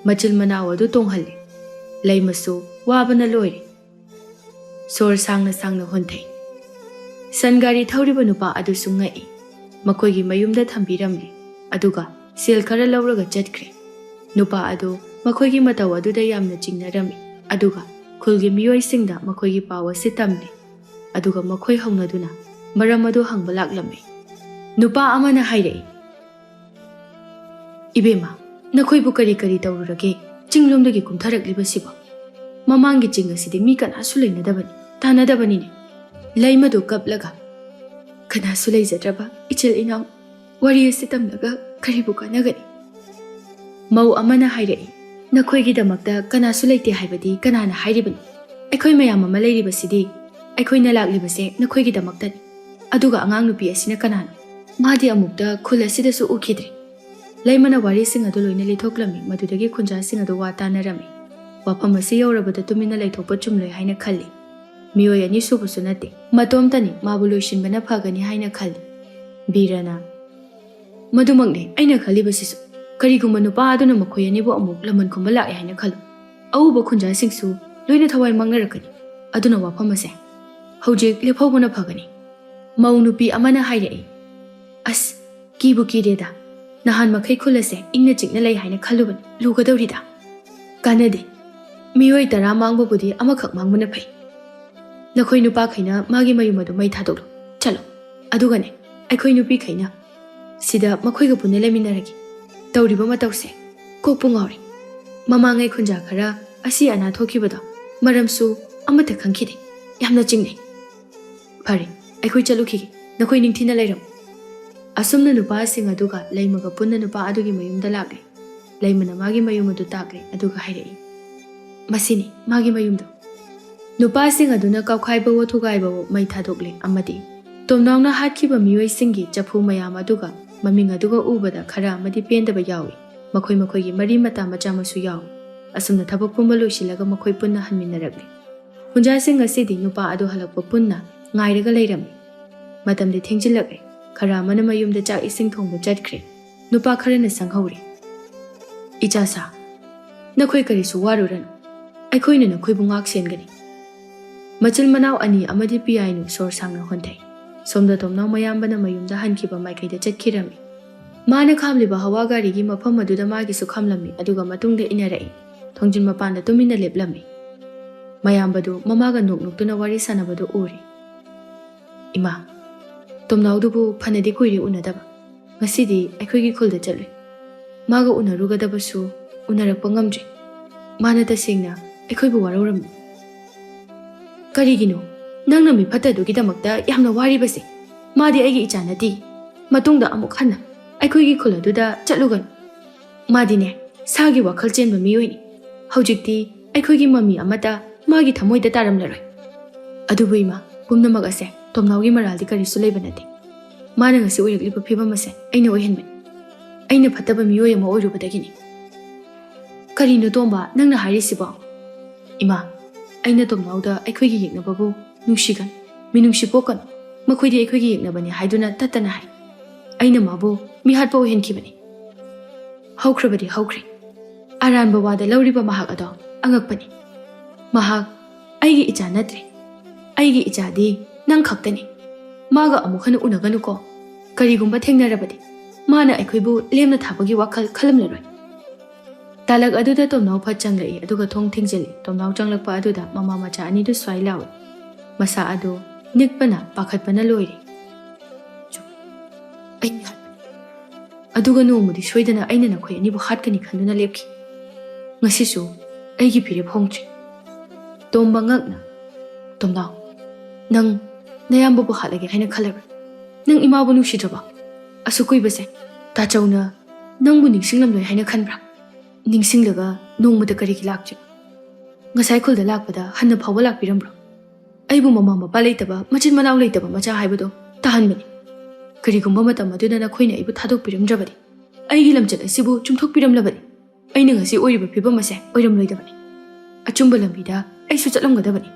ꯃꯆꯤꯜ ꯃꯅꯥꯎ ꯑꯗꯨ ꯇꯣꯡꯍꯜꯂꯦ꯫ ꯂꯩꯃꯁꯨ ꯋꯥꯕꯅ ꯂꯣꯏꯔꯦ꯫ ꯁꯣꯔ ꯁꯥꯡꯅ ꯁꯥꯡꯅ ꯍꯣꯟꯊꯩ꯫ ꯁꯟ ꯒꯥꯔꯤ ꯊꯧꯔꯤꯕ ꯅꯨꯄꯥ ꯑꯗꯨꯁꯨ ꯉꯛꯏ꯫ ꯃꯈꯣꯏꯒꯤ ꯃꯌꯨꯝꯗ ꯊꯝꯕꯤꯔꯝꯂꯦ, ꯑꯗꯨꯒ ꯁꯦꯜ ꯈꯔ ꯂꯧꯔꯒ ꯆꯠꯈ꯭ꯔꯦ꯫ ꯅꯨꯄꯥ ꯑꯗꯨ ꯃꯈꯣꯏꯒꯤ ꯃꯇꯧ ꯑꯗꯨꯗ ꯌꯥꯝꯅ ꯆꯤꯡꯅꯔꯝꯃꯤ, ꯑꯗꯨꯒ ꯈꯨꯜꯒꯤ ꯃꯤꯑꯣꯏꯁꯤꯡꯗ ꯃꯈꯣꯏꯒꯤ ꯄꯥꯎ ꯑꯁꯤ ꯇꯝꯂꯦ꯫ ꯑꯗꯨꯒ ꯃꯈꯣꯏ ꯍꯧꯅꯗꯨꯅ ꯃꯔꯝ ꯑꯗꯨ ꯍꯪꯕ ꯂꯥꯛꯂꯝꯃꯤ꯫ ꯅꯨꯄꯥ ꯑꯃꯅ ꯍꯥꯏꯔꯛꯏ, "ꯏꯕꯦꯝꯃ, ꯅꯈꯣꯏꯕꯨ ꯀꯔꯤ ꯀꯔꯤ ꯇꯧꯔꯨꯔꯒꯦ? ꯆꯤꯡꯂꯣꯝꯗꯒꯤ ꯀꯨꯝꯊꯔꯛꯂꯤꯕꯁꯤꯕꯣ? ꯃꯃꯥꯡꯒꯤ ꯆꯤꯡ ꯑꯁꯤꯗꯤ ꯃꯤ ꯀꯅꯥꯁꯨ ꯂꯩꯅꯗꯕꯅꯤ, ꯇꯥꯟꯅꯗꯕꯅꯤꯅꯦ?" ꯂꯩꯃꯗꯨ ꯀꯞꯂꯒ, "ꯀꯅꯥꯁꯨ ꯂꯩꯖꯗ꯭ꯔꯕ ꯏꯆꯤꯜ ꯏꯅꯥꯎ, ꯋꯥꯔꯤ ꯑꯁꯤ ꯇꯝꯂꯒ ꯀꯔꯤꯕꯨ ꯀꯥꯟꯅꯒꯅꯤ?" ꯃꯧ ꯑꯃꯅ ꯍꯥꯏꯔꯛꯏ, "ꯅꯈꯣꯏꯒꯤꯗꯃꯛꯇ ꯀꯅꯥꯁꯨ ꯂꯩꯇꯦ ꯍꯥꯏꯕꯗꯤ ꯀꯅꯥꯅ ꯍꯥꯏꯔꯤꯕꯅꯣ? ꯑꯩꯈꯣꯏ ꯃꯌꯥꯝ ꯑꯃ ꯂꯩꯔꯤꯕꯁꯤꯗꯤ, ꯑꯩꯈꯣꯏꯅ ꯂꯥꯛꯂꯤꯕꯁꯦ ꯅꯈꯣꯏꯒꯤꯗꯃꯛꯇꯅꯤ꯫ ꯑꯗꯨꯒ ꯑꯉꯥꯡ ꯅꯨꯄꯤ ꯑꯁꯤꯅ ꯀꯅꯥꯅꯣ? ꯃꯥꯗꯤ ꯑꯃꯨꯛꯇ ꯈꯨꯜ ꯑꯁꯤꯗꯁꯨ ꯎꯈꯤꯗ꯭ꯔꯤ꯫" ꯂꯩꯃꯅ ꯋꯥꯔꯤꯁꯤꯡ ꯑꯗꯨ ꯂꯣꯏꯅ ꯂꯤꯊꯣꯛꯂꯝꯃꯤ꯫ ꯃꯗꯨꯗꯒꯤ ꯈꯨꯟꯖꯥꯁꯤꯡ ꯑꯗꯨ ꯋꯥ ꯇꯥꯅꯔꯝꯃꯤ꯫ ꯋꯥꯐꯝ ꯑꯁꯤ ꯌꯧꯔꯕꯗ ꯇꯨꯃꯤꯟꯅ ꯂꯩꯊꯣꯛꯄ ꯆꯨꯝꯂꯣꯏ ꯍꯥꯏꯅ ꯈꯜꯂꯤ꯫ ꯃꯤꯑꯣꯏ ꯑꯅꯤꯁꯨꯕꯁꯨ ꯅꯠꯇꯦ, ꯃꯇꯣꯝꯇꯅꯤ꯫ ꯃꯥꯕꯨ ꯂꯣꯏꯁꯤꯟꯕꯅ ꯐꯒꯅꯤ ꯍꯥꯏꯅ ꯈꯜꯂꯤ꯫ ꯕꯤꯔꯅ, "ꯃꯗꯨꯃꯛꯅꯤ ꯑꯩꯅ ꯈꯜꯂꯤꯕꯁꯤꯁꯨ꯫ ꯀꯔꯤꯒꯨꯝꯕ ꯅꯨꯄꯥ ꯑꯗꯨꯅ ꯃꯈꯣꯏ ꯑꯅꯤꯕꯨ ꯑꯃꯨꯛ ꯂꯃꯟ ꯈꯨꯝꯕ ꯂꯥꯛꯑꯦ ꯍꯥꯏꯅ ꯈꯜꯂꯨ꯫ ꯑꯎꯕ ꯈꯨꯟꯖꯥꯁꯤꯡꯁꯨ ꯂꯣꯏꯅ ꯊꯋꯥꯏ ꯃꯥꯡꯅꯔꯛꯀꯅꯤ꯫ ꯑꯗꯨꯅ ꯋꯥꯐꯝ ꯑꯁꯦ ꯍꯧꯖꯤꯛ ꯂꯦꯞꯍꯧꯕꯅ ꯐꯒꯅꯤ꯫" ꯃꯧ ꯅꯨꯄꯤ ꯑꯃꯅ ꯍꯥꯏꯔꯛꯏ, "ꯑꯁ, ꯀꯤꯕꯨ ꯀꯤꯔꯦꯗ꯫ ꯅꯍꯥꯟ ꯃꯈꯩ ꯈꯨꯜ ꯑꯁꯦ ꯏꯪꯅ ꯆꯤꯛꯅ ꯂꯩ ꯍꯥꯏꯅ ꯈꯜꯂꯨꯕꯅꯤ꯫ ꯂꯨꯒꯗꯧꯔꯤꯗ꯫ ꯀꯥꯟꯅꯗꯦ꯫ ꯃꯤꯑꯣꯏ ꯇꯔꯥ ꯃꯥꯡꯕꯕꯨꯗꯤ ꯑꯃꯈꯛ ꯃꯥꯡꯕꯅ ꯐꯩ꯫ ꯅꯈꯣꯏ ꯅꯨꯄꯥꯈꯩꯅ ꯃꯥꯒꯤ ꯃꯌꯨꯝ ꯑꯗꯨ ꯃꯩ ꯊꯥꯗꯣꯛꯂꯣ꯫ ꯆꯠꯂꯣ꯫ ꯑꯗꯨꯒꯅꯦ, ꯑꯩꯈꯣꯏ ꯅꯨꯄꯤꯈꯩꯅ ꯁꯤꯗ ꯃꯈꯣꯏꯒ ꯄꯨꯟꯅ ꯂꯩꯃꯤꯟꯅꯔꯒꯦ꯫ ꯇꯧꯔꯤꯕ ꯃꯇꯧꯁꯦ ꯀꯣꯛꯄꯨ ꯉꯥꯎꯔꯦ꯫ ꯃꯃꯥꯡꯉꯩ ꯈꯨꯟꯖꯥ ꯈꯔ ꯑꯁꯤ ꯑꯅꯥ ꯊꯣꯛꯈꯤꯕꯗꯣ ꯃꯔꯝꯁꯨ ꯑꯃꯠꯇ ꯈꯪꯈꯤꯗꯦ꯫ ꯌꯥꯝꯅ ꯆꯤꯡꯅꯩ꯫ ꯐꯔꯦ, ꯑꯩꯈꯣꯏ ꯆꯠꯂꯨꯈꯤꯒꯦ꯫ ꯅꯈꯣꯏ ꯅꯤꯡꯊꯤꯅ ꯂꯩꯔꯝꯃꯨ꯫" ꯑꯁꯨꯝꯅ ꯅꯨꯄꯥꯁꯤꯡ ꯑꯗꯨꯒ ꯂꯩꯃꯒ ꯄꯨꯟꯅ ꯅꯨꯄꯥ ꯑꯗꯨꯒꯤ ꯃꯌꯨꯝꯗ ꯂꯥꯛꯂꯦ꯫ ꯂꯩꯃꯅ ꯃꯥꯒꯤ ꯃꯌꯨꯝ ꯑꯗꯨ ꯇꯥꯛꯂꯦ, ꯑꯗꯨꯒ ꯍꯥꯏꯔꯛꯏ, "ꯃꯁꯤꯅꯤ ꯃꯥꯒꯤ ꯃꯌꯨꯝꯗꯣ꯫" ꯅꯨꯄꯥꯁꯤꯡ ꯑꯗꯨꯅ ꯀꯥꯎꯈꯥꯏꯕꯋꯣ ꯊꯨꯒꯥꯏꯕꯋꯣ ꯃꯩ ꯊꯥꯗꯣꯛꯂꯦ ꯑꯃꯗꯤ ꯇꯣꯝꯅꯥꯎꯅ ꯍꯥꯠꯈꯤꯕ ꯃꯤꯑꯣꯏꯁꯤꯡꯒꯤ ꯆꯐꯨ ꯃꯌꯥꯝ ꯑꯗꯨꯒ ꯃꯃꯤꯡ ꯑꯗꯨꯒ ꯎꯕꯗ ꯈꯔ ꯑꯃꯗꯤ ꯄꯦꯟꯗꯕ ꯌꯥꯎꯏ꯫ ꯃꯈꯣꯏ ꯃꯈꯣꯏꯒꯤ ꯃꯔꯤ ꯃꯇꯥ ꯃꯆꯥ ꯃꯁꯨ ꯌꯥꯎꯏ꯫ ꯑꯁꯨꯝꯅ ꯊꯕꯛ ꯄꯨꯝꯕ ꯂꯣꯏꯁꯤꯜꯂꯒ ꯃꯈꯣꯏ ꯄꯨꯟꯅ ꯍꯟꯃꯤꯟꯅꯔꯛꯂꯦ꯫ ꯈꯨꯟꯖꯥꯁꯤꯡ ꯑꯁꯤꯗꯤ ꯅꯨꯄꯥ ꯑꯗꯨ ꯍꯜꯂꯛꯄ ꯄꯨꯟꯅ ꯉꯥꯏꯔꯒ ꯂꯩꯔꯝꯃꯤ꯫ ꯃꯇꯝꯗꯤ ꯊꯦꯡꯖꯤꯜꯂꯛꯂꯦ꯫ ꯈꯔ ꯑꯃꯅ ꯃꯌꯨꯝꯗ ꯆꯥꯛ ꯏꯁꯤꯡ ꯊꯣꯡꯕ ꯆꯠꯈ꯭ꯔꯦ꯫ ꯅꯨꯄꯥ ꯈꯔꯅ ꯁꯪꯍꯧꯔꯦ꯫ "ꯏꯆꯥꯁꯥ, ꯅꯈꯣꯏ ꯀꯔꯤꯁꯨ ꯋꯥꯔꯨꯔꯅꯨ꯫ ꯑꯩꯈꯣꯏꯅ ꯅꯈꯣꯏꯕꯨ ꯉꯥꯛ ꯁꯦꯟꯒꯅꯤ꯫" ꯃꯆꯤꯟ ꯃꯅꯥꯎ ꯑꯅꯤ ꯑꯃꯗꯤ ꯄꯤꯌꯥꯏꯅꯨ ꯁꯣꯔ ꯁꯥꯡꯅ ꯍꯣꯟꯊꯩ꯫ ꯁꯣꯝꯗ ꯇꯣꯝꯅꯥꯎ ꯃꯌꯥꯝꯕꯅ ꯃꯌꯨꯝꯗ ꯍꯟꯈꯤꯕ ꯃꯥꯏꯀꯩꯗ ꯆꯠꯈꯤꯔꯝꯃꯤ꯫ ꯃꯥꯅ ꯈꯥꯝꯂꯤꯕ ꯍꯋꯥ ꯒꯥꯔꯤꯒꯤ ꯃꯐꯝ ꯑꯗꯨꯗ ꯃꯥꯒꯤꯁꯨ ꯈꯥꯝꯂꯝꯃꯤ, ꯑꯗꯨꯒ ꯃꯇꯨꯡꯗ ꯏꯟꯅꯔꯛꯏ꯫ ꯊꯣꯡꯖꯤꯟ ꯃꯄꯥꯟꯗ ꯇꯨꯃꯤꯟꯅ ꯂꯦꯞꯂꯝꯃꯤ꯫ ꯃꯌꯥꯝꯕꯗꯨ ꯃꯃꯥꯒ ꯅꯣꯛ ꯅꯣꯛꯇꯨꯅ ꯋꯥꯔꯤ ꯁꯥꯟꯅꯕꯗꯨ ꯎꯔꯦ꯫ "ꯏꯃꯥ, ꯇꯣꯝꯅꯥꯎꯗꯨꯕꯨ ꯐꯅꯗꯤ ꯀꯨꯏꯔꯦ ꯎꯅꯗꯕ꯫ ꯉꯁꯤꯗꯤ ꯑꯩꯈꯣꯏꯒꯤ ꯈꯨꯜꯗ ꯆꯠꯂꯨꯏ꯫ ꯃꯥꯒ ꯎꯅꯔꯨꯒꯗꯕꯁꯨ ꯎꯅꯔꯛꯄ ꯉꯝꯗ꯭ꯔꯦ꯫ ꯃꯥꯅ ꯇꯁꯦꯡꯅ ꯑꯩꯈꯣꯏꯕꯨ ꯋꯥꯔꯧꯔꯝꯃꯤ꯫ "ꯀꯔꯤꯒꯤꯅꯣ ꯅꯪꯅ ꯃꯤ ꯐꯠꯇꯗꯨꯒꯤꯗꯃꯛꯇ ꯌꯥꯝꯅ ꯋꯥꯔꯤꯕꯁꯦ? ꯃꯥꯗꯤ ꯑꯩꯒꯤ ꯏꯆꯥ ꯅꯠꯇꯦ꯫ ꯃꯇꯨꯡꯗ ꯑꯃꯨꯛ ꯍꯟꯅ ꯑꯩꯈꯣꯏꯒꯤ ꯈꯨꯜ ꯑꯗꯨꯗ ꯆꯠꯂꯨꯒꯅꯨ꯫ ꯃꯥꯗꯤꯅꯦ, ꯁꯥꯒꯤ ꯋꯥꯈꯜ ꯆꯦꯟꯕ ꯃꯤꯑꯣꯏꯅꯤ꯫ ꯍꯧꯖꯤꯛꯇꯤ ꯑꯩꯈꯣꯏꯒꯤ ꯃꯃꯤ ꯑꯃꯠꯇ ꯃꯥꯒꯤ ꯊꯃꯣꯏꯗ ꯇꯥꯔꯝꯂꯔꯣꯏ꯫" ꯑꯗꯨꯕꯨ ꯏꯃꯥ, ꯄꯨꯝꯅꯃꯛ ꯑꯁꯦ ꯇꯣꯝꯅꯥꯎꯒꯤ ꯃꯔꯥꯜꯗꯤ ꯀꯔꯤꯁꯨ ꯂꯩꯕ ꯅꯠꯇꯦ꯫ ꯃꯥꯅ ꯉꯁꯤ ꯑꯣꯏꯔꯛꯂꯤꯕ ꯐꯤꯕꯝ ꯑꯁꯦ ꯑꯩꯅ ꯑꯣꯏꯍꯟꯕꯅꯤ꯫ ꯑꯩꯅ ꯐꯠꯇꯕ ꯃꯤꯑꯣꯏ ꯑꯃ ꯑꯣꯏꯔꯨꯕꯗꯒꯤꯅꯤ꯫ "ꯀꯔꯤꯅꯣ ꯇꯣꯝꯕ ꯅꯪꯅ ꯍꯥꯏꯔꯤꯁꯤꯕꯣ?" "ꯏꯃꯥ, ꯑꯩꯅ ꯇꯣꯝꯅꯥꯎꯗ ꯑꯩꯈꯣꯏꯒꯤ ꯌꯦꯛꯅꯕꯕꯨ ꯅꯨꯡꯁꯤꯒꯅꯨ, ꯃꯤꯅꯨꯡꯁꯤ ꯄꯣꯛꯀꯅꯨ, ꯃꯈꯣꯏꯗꯤ ꯑꯩꯈꯣꯏꯒꯤ ꯌꯦꯛꯅꯕꯅꯤ ꯍꯥꯏꯗꯨꯅ ꯇꯠꯇꯅ ꯍꯥꯏ꯫ ꯑꯩꯅ ꯃꯥꯕꯨ ꯃꯤꯍꯥꯠꯄ ꯑꯣꯏꯍꯟꯈꯤꯕꯅꯤ꯫" ꯍꯧꯈ꯭ꯔꯕꯗꯤ ꯍꯧꯈ꯭ꯔꯦ꯫ ꯑꯔꯥꯟꯕ ꯋꯥꯗ ꯂꯧꯔꯤꯕ ꯃꯍꯥꯛ ꯑꯗꯣ ꯑꯉꯛꯄꯅꯤ꯫ "ꯃꯍꯥꯛ ꯑꯩꯒꯤ ꯏꯆꯥ ꯅꯠꯇ꯭ꯔꯦ꯫ ꯑꯩꯒꯤ ꯏꯆꯥꯗꯤ ꯅꯪ ꯈꯛꯇꯅꯤ꯫ ꯃꯥꯒ ꯑꯃꯨꯛ ꯍꯟꯅ ꯎꯅꯒꯅꯨꯀꯣ꯫ ꯀꯔꯤꯒꯨꯝꯕ ꯊꯦꯡꯅꯔꯕꯗꯤ ꯃꯥꯅ ꯑꯩꯈꯣꯏꯕꯨ ꯂꯦꯝꯅ ꯊꯥꯕꯒꯤ ꯋꯥꯈꯜ ꯈꯜꯂꯝꯂꯔꯣꯏ꯫" ꯇꯥꯂꯛ ꯑꯗꯨꯗ ꯇꯣꯝꯅꯥꯎ ꯐꯠ ꯆꯪꯂꯛꯏ, ꯑꯗꯨꯒ ꯊꯣꯡ ꯊꯤꯡꯖꯤꯜꯂꯤ꯫ ꯇꯣꯝꯅꯥꯎ ꯆꯪꯂꯛꯄ ꯑꯗꯨꯗ ꯃꯃꯥ ꯃꯆꯥ ꯑꯅꯤꯗꯨ ꯁ꯭ꯋꯥꯏ ꯂꯥꯎꯏ꯫ ꯃꯁꯥ ꯑꯗꯨ ꯅꯤꯛꯄꯅ, ꯄꯥꯈꯠꯄꯅ ꯂꯣꯏꯔꯦ꯫ "ꯆꯨꯞ꯫ ꯑꯩ ꯃꯤꯍꯥꯠꯄꯅꯤ꯫ ꯑꯗꯨꯒ ꯅꯣꯡꯃꯗꯤ ꯁꯣꯏꯗꯅ ꯑꯩꯅ ꯅꯈꯣꯏ ꯑꯅꯤꯕꯨ ꯍꯥꯠꯀꯅꯤ ꯈꯟꯗꯨꯅ ꯂꯦꯞꯈꯤ꯫ ꯉꯁꯤꯁꯨ ꯑꯩꯒꯤ ꯐꯤꯔꯦꯞ ꯍꯣꯡꯗ꯭ꯔꯤ꯫" ꯇꯣꯝꯕ ꯉꯛꯅ, "ꯇꯣꯝꯅꯥꯎ, ꯅꯪ ꯅꯌꯥꯝꯕꯕꯨ ꯍꯥꯠꯂꯒꯦ ꯍꯥꯏꯅ ꯈꯜꯂꯕ꯭ꯔꯥ? ꯅꯪ ꯏꯃꯥꯕꯨ ꯅꯨꯡꯁꯤꯗ꯭ꯔꯕꯣ? ꯑꯁꯨꯛ ꯀꯨꯏꯕꯁꯦ ꯇꯥꯆꯧꯅ ꯅꯪꯕꯨ ꯅꯤꯡꯁꯤꯡꯂꯝꯂꯣꯏ ꯍꯥꯏꯅ ꯈꯟꯕ꯭ꯔꯥ? ꯅꯤꯡꯁꯤꯡꯂꯒ ꯅꯣꯡꯃꯇ ꯀꯔꯤꯒꯤ ꯂꯥꯛꯇ꯭ꯔꯤꯕ? ꯉꯁꯥꯏ ꯈꯨꯜꯗ ꯂꯥꯛꯄꯗ ꯍꯟꯅ ꯐꯥꯎꯕ ꯂꯥꯛꯄꯤꯔꯝꯕ꯭ꯔꯣ? ꯑꯩꯕꯨ ꯃꯃꯥ ꯃꯄꯥ ꯂꯩꯇꯕ, ꯃꯆꯤꯟ ꯃꯅꯥꯎ ꯂꯩꯇꯕ ꯃꯆꯥ ꯍꯥꯏꯕꯗꯣ ꯇꯥꯍꯟꯕꯅꯤ꯫ ꯀꯔꯤꯒꯨꯝꯕ ꯃꯇꯝ ꯑꯗꯨꯗ ꯅꯈꯣꯏꯅ ꯑꯩꯕꯨ ꯊꯥꯗꯣꯛꯄꯤꯔꯝꯗ꯭ꯔꯕꯗꯤ, ꯑꯩꯒꯤ ꯂꯝꯆꯠ ꯑꯁꯤꯕꯨ ꯆꯨꯝꯊꯣꯛꯄꯤꯔꯝꯂꯕꯗꯤ, ꯑꯩꯅ ꯉꯁꯤ ꯑꯣꯏꯔꯤꯕ ꯐꯤꯕꯝ ꯑꯁꯦ ꯑꯣꯏꯔꯝꯂꯣꯏꯗꯕꯅꯤ꯫ ꯑꯆꯨꯝꯕ ꯂꯝꯕꯤꯗ ꯑꯩꯁꯨ ꯆꯠꯂꯝꯒꯗꯕꯅꯤ꯫"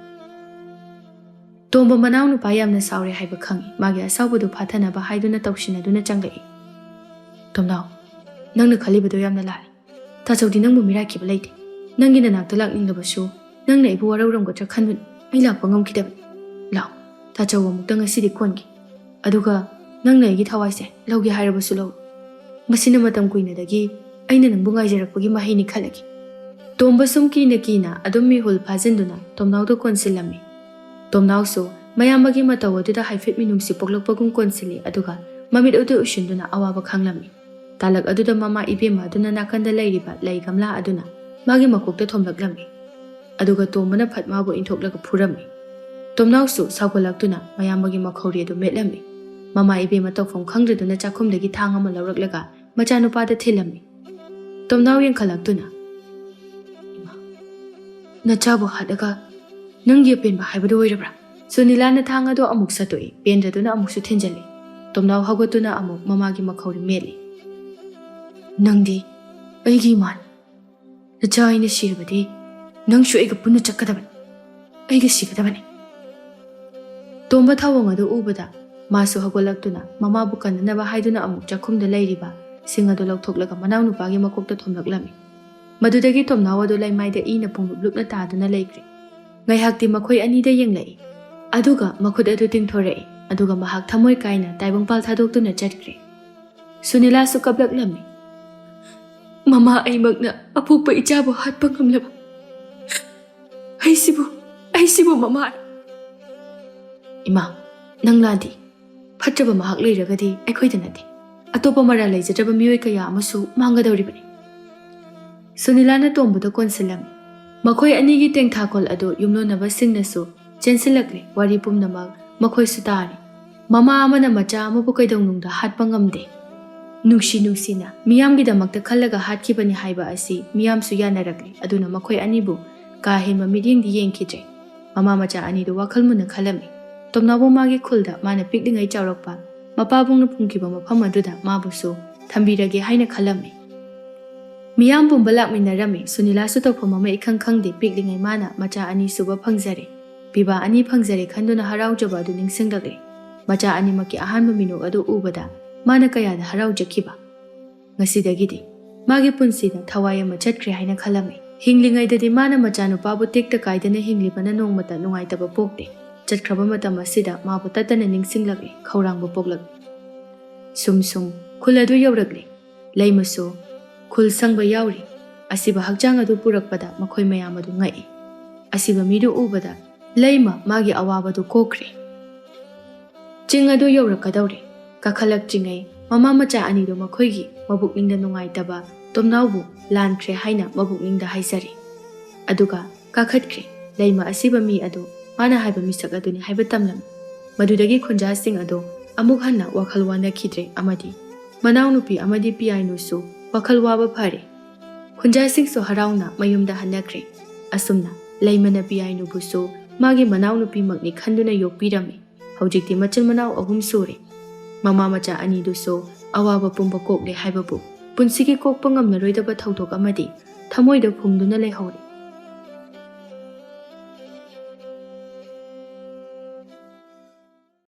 ꯇꯣꯝꯕ ꯃꯅꯥꯎꯅꯨꯄꯥ ꯌꯥꯝꯅ ꯁꯥꯎꯔꯦ ꯍꯥꯏꯕ ꯈꯪꯏ꯫ ꯃꯥꯒꯤ ꯑꯁꯥꯎꯕꯗꯨ ꯐꯥꯊꯅꯕ ꯍꯥꯏꯗꯨꯅ ꯇꯧꯁꯤꯟꯅꯗꯨꯅ ꯆꯪꯂꯛꯏ꯫ "ꯇꯣꯝꯅꯥꯎ, ꯅꯪꯅ ꯈꯜꯂꯤꯕꯗꯨ ꯌꯥꯝꯅ ꯂꯥꯜꯂꯤ꯫ ꯇꯥꯆꯧꯗꯤ ꯅꯪꯕꯨ ꯃꯤꯔꯥꯏꯈꯤꯕ ꯂꯩꯇꯦ꯫ ꯅꯪꯒꯤ ꯅꯅꯥꯛꯇ ꯂꯥꯛꯅꯤꯡꯂꯕꯁꯨ ꯅꯪꯅ ꯑꯩꯕꯨ ꯋꯥꯔꯧꯔꯝꯒꯗ꯭ꯔꯥ ꯈꯟꯕꯅ ꯑꯩ ꯂꯥꯛꯄ ꯉꯝꯈꯤꯗꯕꯅꯤ꯫ ꯂꯥꯛꯑꯣ, ꯇꯥꯆꯧ ꯑꯃꯨꯛꯇ ꯉꯁꯤꯗꯤ ꯀꯣꯟꯒꯦ꯫ ꯑꯗꯨꯒ ꯅꯪꯅ ꯑꯩꯒꯤ ꯊꯋꯥꯏꯁꯦ ꯂꯧꯒꯦ ꯍꯥꯏꯔꯕꯁꯨ ꯂꯧꯔꯣ꯫ ꯃꯁꯤꯅ ꯃꯇꯝ ꯀꯨꯏꯅꯗꯒꯤ ꯑꯩꯅ ꯅꯪꯕꯨ ꯉꯥꯏꯖꯔꯛꯄꯒꯤ ꯃꯍꯩꯅꯤ ꯈꯜꯂꯒꯦ꯫" ꯇꯣꯝꯕ ꯁꯨꯝ ꯀꯤꯅ ꯀꯤꯅ ꯑꯗꯨꯝ ꯃꯤꯍꯨꯜ ꯐꯥꯖꯤꯟꯗꯨꯅ ꯇꯣꯝꯅꯥꯎꯗ ꯀꯣꯟꯁꯤꯜꯂꯝꯃꯤ꯫ ꯇꯣꯝꯅꯥꯎꯁꯨ ꯃꯌꯥꯝꯕꯒꯤ ꯃꯇꯧ ꯑꯗꯨꯗ ꯍꯥꯏꯐꯦꯠ ꯃꯤꯅꯨꯡꯁꯤ ꯄꯣꯛꯂꯛꯄꯒꯨꯝ ꯀꯣꯟꯁꯤꯜꯂꯤ, ꯑꯗꯨꯒ ꯃꯃꯤꯠ ꯑꯗꯨ ꯎꯏꯁꯤꯟꯗꯨꯅ ꯑꯋꯥꯕ ꯈꯥꯡꯂꯝꯃꯤ꯫ ꯇꯥꯂꯛ ꯑꯗꯨꯗ ꯃꯃꯥ ꯏꯕꯦꯝꯃ ꯑꯗꯨꯅ ꯅꯥꯀꯟꯗ ꯂꯩꯔꯤꯕ ꯂꯩ ꯒꯝꯂꯥ ꯑꯗꯨꯅ ꯃꯥꯒꯤ ꯃꯀꯣꯛꯇ ꯊꯣꯝꯂꯛꯂꯝꯃꯤ꯫ ꯑꯗꯨꯒ ꯇꯣꯝꯕꯅ ꯐꯠ ꯃꯥꯕꯨ ꯏꯟꯊꯣꯛꯂꯒ ꯐꯨꯔꯝꯃꯤ꯫ ꯇꯣꯝꯅꯥꯎꯁꯨ ꯁꯥꯎꯒꯠꯂꯛꯇꯨꯅ ꯃꯌꯥꯝꯕꯒꯤ ꯃꯈꯧꯔꯤ ꯑꯗꯨ ꯃꯦꯠꯂꯝꯃꯤ꯫ ꯃꯃꯥ ꯏꯕꯦꯝꯃ ꯇꯧꯐꯝ ꯈꯪꯗ꯭ꯔꯗꯨꯅ ꯆꯥꯛꯈꯨꯝꯗꯒꯤ ꯊꯥꯡ ꯑꯃ ꯂꯧꯔꯛꯂꯒ ꯃꯆꯥꯅꯨꯄꯥꯗ ꯊꯤꯜꯂꯝꯃꯤ꯫ ꯇꯣꯝꯅꯥꯎ ꯌꯦꯡꯈꯠꯂꯛꯇꯨꯅ, "ꯏꯃꯥ, ꯅꯆꯥꯕꯨ ꯍꯥꯠꯂꯒ ꯅꯪꯒꯤ ꯑꯄꯦꯟꯕ ꯍꯥꯏꯕꯗꯨ ꯑꯣꯏꯔꯕ꯭ꯔꯥ?" ꯁꯨꯅꯤꯂꯥꯅ ꯊꯥꯡ ꯑꯗꯨ ꯑꯃꯨꯛ ꯁꯠꯇꯣꯛꯏ, ꯄꯦꯟꯗ꯭ꯔꯗꯨꯅ ꯑꯃꯨꯛꯁꯨ ꯊꯤꯟꯖꯜꯂꯤ꯫ ꯇꯣꯝꯅꯥꯎ ꯍꯧꯒꯠꯇꯨꯅ ꯑꯃꯨꯛ ꯃꯃꯥꯒꯤ ꯃꯈꯧꯔꯤ ꯃꯦꯠꯂꯤ꯫ "ꯅꯪꯗꯤ ꯑꯩꯒꯤ ꯏꯃꯥꯅꯤ꯫ ꯅꯆꯥ ꯑꯩꯅ ꯁꯤꯔꯕꯗꯤ ꯅꯪꯁꯨ ꯑꯩꯒ ꯄꯨꯟꯅ ꯆꯠꯀꯗꯕꯅꯤ꯫ ꯑꯩꯒ ꯁꯤꯒꯗꯕꯅꯤ꯫" ꯇꯣꯝꯕ ꯊꯧꯑꯣꯡ ꯑꯗꯨ ꯎꯕꯗ ꯃꯥꯁꯨ ꯍꯧꯒꯠꯂꯛꯇꯨꯅ ꯃꯃꯥꯕꯨ ꯀꯟꯅꯅꯕ ꯍꯥꯏꯗꯨꯅ ꯑꯃꯨꯛ ꯆꯥꯛꯈꯨꯝꯗ ꯂꯩꯔꯤꯕ ꯁꯤꯡ ꯑꯗꯨ ꯂꯧꯊꯣꯛꯂꯒ ꯃꯅꯥꯎꯅꯨꯄꯥꯒꯤ ꯃꯀꯣꯛꯇ ꯊꯣꯝꯂꯛꯂꯝꯃꯤ꯫ ꯃꯗꯨꯗꯒꯤ ꯇꯣꯝꯅꯥꯎ ꯑꯗꯨ ꯂꯩꯃꯥꯏꯗ ꯏꯅ ꯄꯨꯡꯂꯨꯞ ꯂꯨꯞꯅ ꯇꯥꯗꯨꯅ ꯂꯩꯈ꯭ꯔꯦ꯫ ꯉꯥꯏꯍꯥꯛꯇꯤ ꯃꯈꯣꯏ ꯑꯅꯤꯗ ꯌꯦꯡꯂꯛꯏ, ꯑꯗꯨꯒ ꯃꯈꯨꯠ ꯑꯗꯨ ꯇꯤꯡꯊꯣꯔꯛꯏ, ꯑꯗꯨꯒ ꯃꯍꯥꯛ ꯊꯃꯣꯏ ꯀꯥꯏꯅ ꯇꯥꯏꯕꯪꯄꯥꯜ ꯊꯥꯗꯣꯛꯇꯨꯅ ꯆꯠꯈ꯭ꯔꯦ꯫ ꯁꯨꯅꯤꯂꯥꯁꯨ ꯀꯞꯂꯛꯂꯝꯃꯤ꯫ "ꯃꯃꯥ, ꯑꯩꯃꯛꯅ ꯑꯄꯣꯛꯄ ꯏꯆꯥꯕꯨ ꯍꯥꯠꯄ ꯉꯝꯂꯕ ꯑꯩꯁꯤꯕꯨ, ꯑꯩꯁꯤꯕꯨ ꯃꯃꯥ!" "ꯏꯃꯥ, ꯅꯪ ꯂꯥꯟꯗꯤ꯫ ꯐꯠꯇ꯭ꯔꯕ ꯃꯍꯥꯛ ꯂꯩꯔꯒꯗꯤ ꯑꯩꯈꯣꯏꯗ ꯅꯠꯇꯦ, ꯑꯇꯣꯞꯄ ꯃꯔꯥꯜ ꯂꯩꯖꯗ꯭ꯔꯕ ꯃꯤꯑꯣꯏ ꯀꯌꯥ ꯑꯃꯁꯨ ꯃꯥꯡꯒꯗꯧꯔꯤꯕꯅꯤ꯫" ꯁꯨꯅꯤꯂꯥꯅ ꯇꯣꯝꯕꯗ ꯀꯣꯟꯁꯤꯜꯂꯝꯃꯤ꯫ ꯃꯈꯣꯏ ꯑꯅꯤꯒꯤ ꯇꯦꯡꯊꯥꯈꯣꯜ ꯑꯗꯨ ꯌꯨꯝꯂꯣꯟꯅꯕꯁꯤꯡꯅꯁꯨ ꯆꯦꯟꯁꯤꯜꯂꯛꯂꯦ꯫ ꯋꯥꯔꯤ ꯄꯨꯝꯅꯃꯛ ꯃꯈꯣꯏꯁꯨ ꯇꯥꯔꯤ꯫ ꯃꯃꯥ ꯑꯃꯅ ꯃꯆꯥ ꯑꯃꯕꯨ ꯀꯩꯗꯧꯅꯨꯡꯗ ꯍꯥꯠꯄ ꯉꯝꯗꯦ꯫ ꯅꯨꯡꯁꯤ ꯅꯨꯡꯁꯤꯅ ꯃꯤꯌꯥꯝꯒꯤꯗꯃꯛꯇ ꯈꯜꯂꯒ ꯍꯥꯠꯈꯤꯕꯅꯤ ꯍꯥꯏꯕ ꯑꯁꯤ ꯃꯤꯌꯥꯝꯁꯨ ꯌꯥꯅꯔꯛꯂꯦ꯫ ꯑꯗꯨꯅ ꯃꯈꯣꯏ ꯑꯅꯤꯕꯨ ꯀꯥ ꯍꯦꯟꯕ ꯃꯤꯠꯌꯦꯡꯗꯤ ꯌꯦꯡꯈꯤꯗ꯭ꯔꯦ꯫ ꯃꯃꯥ ꯃꯆꯥ ꯑꯅꯤꯗꯨ ꯋꯥꯈꯜ ꯃꯨꯟꯅ ꯈꯜꯂꯝꯃꯤ꯫ ꯇꯣꯝꯅꯥꯎꯕ ꯃꯥꯒꯤ ꯈꯨꯜꯗ ꯃꯥꯅ ꯄꯤꯛꯂꯤꯉꯩ ꯆꯥꯎꯔꯛꯄ, ꯃꯄꯥꯕꯨꯡꯅ ꯐꯨꯝꯈꯤꯕ ꯃꯐꯝ ꯑꯗꯨꯗ ꯃꯥꯕꯨꯁꯨ ꯊꯝꯕꯤꯔꯒꯦ ꯍꯥꯏꯅ ꯈꯜꯂꯝꯃꯤ꯫ ꯃꯤꯌꯥꯝ ꯄꯨꯝꯕ ꯂꯥꯛꯃꯤꯟꯅꯔꯝꯃꯤ꯫ ꯁꯨꯅꯤꯂꯥꯁꯨ ꯇꯧꯐꯝ ꯑꯃ ꯏꯈꯪ ꯈꯪꯗꯦ, ꯄꯤꯛꯂꯤꯉꯩ ꯃꯥꯅ ꯃꯆꯥ ꯑꯅꯤ ꯁꯨꯕ ꯐꯪꯖꯔꯦ, ꯄꯤꯕꯥ ꯑꯅꯤ ꯐꯪꯖꯔꯦ ꯈꯟꯗꯨꯅ ꯍꯔꯥꯎꯖꯕ ꯑꯗꯨ ꯅꯤꯡꯁꯤꯡꯂꯛꯂꯦ꯫ ꯃꯆꯥ ꯑꯅꯤꯃꯛꯀꯤ ꯑꯍꯥꯟꯕ ꯃꯤꯅꯣꯛ ꯑꯗꯨ ꯎꯕꯗ ꯃꯥꯅ ꯀꯌꯥꯗ ꯍꯔꯥꯎꯖꯈꯤꯕ꯫ ꯉꯁꯤꯗꯒꯤꯗꯤ ꯃꯥꯒꯤ ꯄꯨꯟꯁꯤꯗ ꯊꯋꯥꯏ ꯑꯃ ꯆꯠꯈ꯭ꯔꯦ ꯍꯥꯏꯅ ꯈꯜꯂꯝꯃꯤ꯫ ꯍꯤꯡꯂꯤꯉꯩꯗꯗꯤ ꯃꯥꯅ ꯃꯆꯥꯅꯨꯄꯥꯕꯨ ꯇꯦꯛꯇ ꯀꯥꯏꯗꯅ ꯍꯤꯡꯂꯤꯕꯅ ꯅꯣꯡꯃꯇ ꯅꯨꯡꯉꯥꯏꯇꯕ ꯄꯣꯛꯇꯦ꯫ ꯆꯠꯈ꯭ꯔꯕ ꯃꯇꯝ ꯑꯁꯤꯗ ꯃꯥꯕꯨ ꯇꯠꯇꯅ ꯅꯤꯡꯁꯤꯡꯂꯛꯂꯤ, ꯈꯧꯔꯥꯡꯕ ꯄꯣꯛꯂꯛꯂꯤ꯫ ꯁꯨꯝ ꯁꯨꯝ ꯈꯨꯜ ꯑꯗꯨ ꯌꯧꯔꯛꯂꯤ꯫ ꯂꯩꯃꯁꯨ ꯈꯨꯜ ꯁꯪꯕ ꯌꯥꯎꯔꯤ꯫ ꯑꯁꯤꯕ ꯍꯛꯆꯥꯡ ꯑꯗꯨ ꯄꯨꯔꯛꯄꯗ ꯃꯈꯣꯏ ꯃꯌꯥꯝ ꯑꯗꯨ ꯉꯛꯏ꯫ ꯑꯁꯤꯕ ꯃꯤꯗꯨ ꯎꯕꯗ ꯂꯩꯃ ꯃꯥꯒꯤ ꯑꯋꯥꯕꯗꯨ ꯀꯣꯛꯈ꯭ꯔꯦ꯫ ꯆꯤꯡ ꯑꯗꯨ ꯌꯧꯔꯛꯀꯗꯧꯔꯦ꯫ ꯀꯥꯈꯠꯂꯛꯇ꯭ꯔꯤꯉꯩ ꯃꯃꯥ ꯃꯆꯥ ꯑꯅꯤꯗꯣ ꯃꯈꯣꯏꯒꯤ ꯃꯕꯨꯛꯅꯤꯡꯗ ꯅꯨꯡꯉꯥꯏꯇꯕ ꯇꯣꯝꯅꯥꯎꯕꯨ ꯂꯥꯟꯈ꯭ꯔꯦ ꯍꯥꯏꯅ ꯃꯕꯨꯛꯅꯤꯡꯗ ꯍꯥꯏꯖꯔꯦ꯫ ꯑꯗꯨꯒ ꯀꯥꯈꯠꯈ꯭ꯔꯦ꯫ ꯂꯩꯃ ꯑꯁꯤꯕ ꯃꯤ ꯑꯗꯨ ꯃꯥꯅ ꯍꯥꯏꯕ ꯃꯤꯁꯛ ꯑꯗꯨꯅꯤ ꯍꯥꯏꯕ ꯇꯝꯂꯝꯃꯤ꯫ ꯃꯗꯨꯗꯒꯤ ꯈꯨꯟꯖꯥꯁꯤꯡ ꯑꯗꯨ ꯑꯃꯨꯛ ꯍꯟꯅ ꯋꯥꯈꯜ ꯋꯥꯅꯈꯤꯗ꯭ꯔꯦ ꯑꯃꯗꯤ ꯃꯅꯥꯎꯅꯨꯄꯤ ꯑꯃꯗꯤ ꯄꯤꯌꯥꯏꯅꯨꯁꯨ ꯋꯥꯈꯜ ꯋꯥꯕ ꯐꯔꯦ꯫ ꯈꯨꯟꯖꯥꯁꯤꯡꯁꯨ ꯍꯔꯥꯎꯅ ꯃꯌꯨꯝꯗ ꯍꯟꯅꯈ꯭ꯔꯦ꯫ ꯑꯁꯨꯝꯅ ꯂꯩꯃꯅ ꯄꯤꯌꯥꯏꯅꯨꯕꯨꯁꯨ ꯃꯥꯒꯤ ꯃꯅꯥꯎꯅꯨꯄꯤꯃꯛꯅꯤ ꯈꯟꯗꯨꯅ ꯌꯣꯛꯄꯤꯔꯝꯃꯤ꯫ ꯍꯧꯖꯤꯛꯇꯤ ꯃꯆꯤꯟ ꯃꯅꯥꯎ ꯑꯍꯨꯝ ꯁꯨꯔꯦ꯫ ꯃꯃꯥ ꯃꯆꯥ ꯑꯅꯤꯗꯨꯁꯨ ꯑꯋꯥꯕ ꯄꯨꯝꯕ ꯀꯣꯛꯂꯦ ꯍꯥꯏꯕꯕꯨ ꯄꯨꯟꯁꯤꯒꯤ ꯀꯣꯛꯄ ꯉꯝꯂꯔꯣꯏꯗꯕ ꯊꯧꯗꯣꯛ ꯑꯃꯗꯤ ꯊꯃꯣꯏꯗ ꯐꯨꯝꯗꯨꯅ ꯂꯩꯍꯧꯔꯦ꯫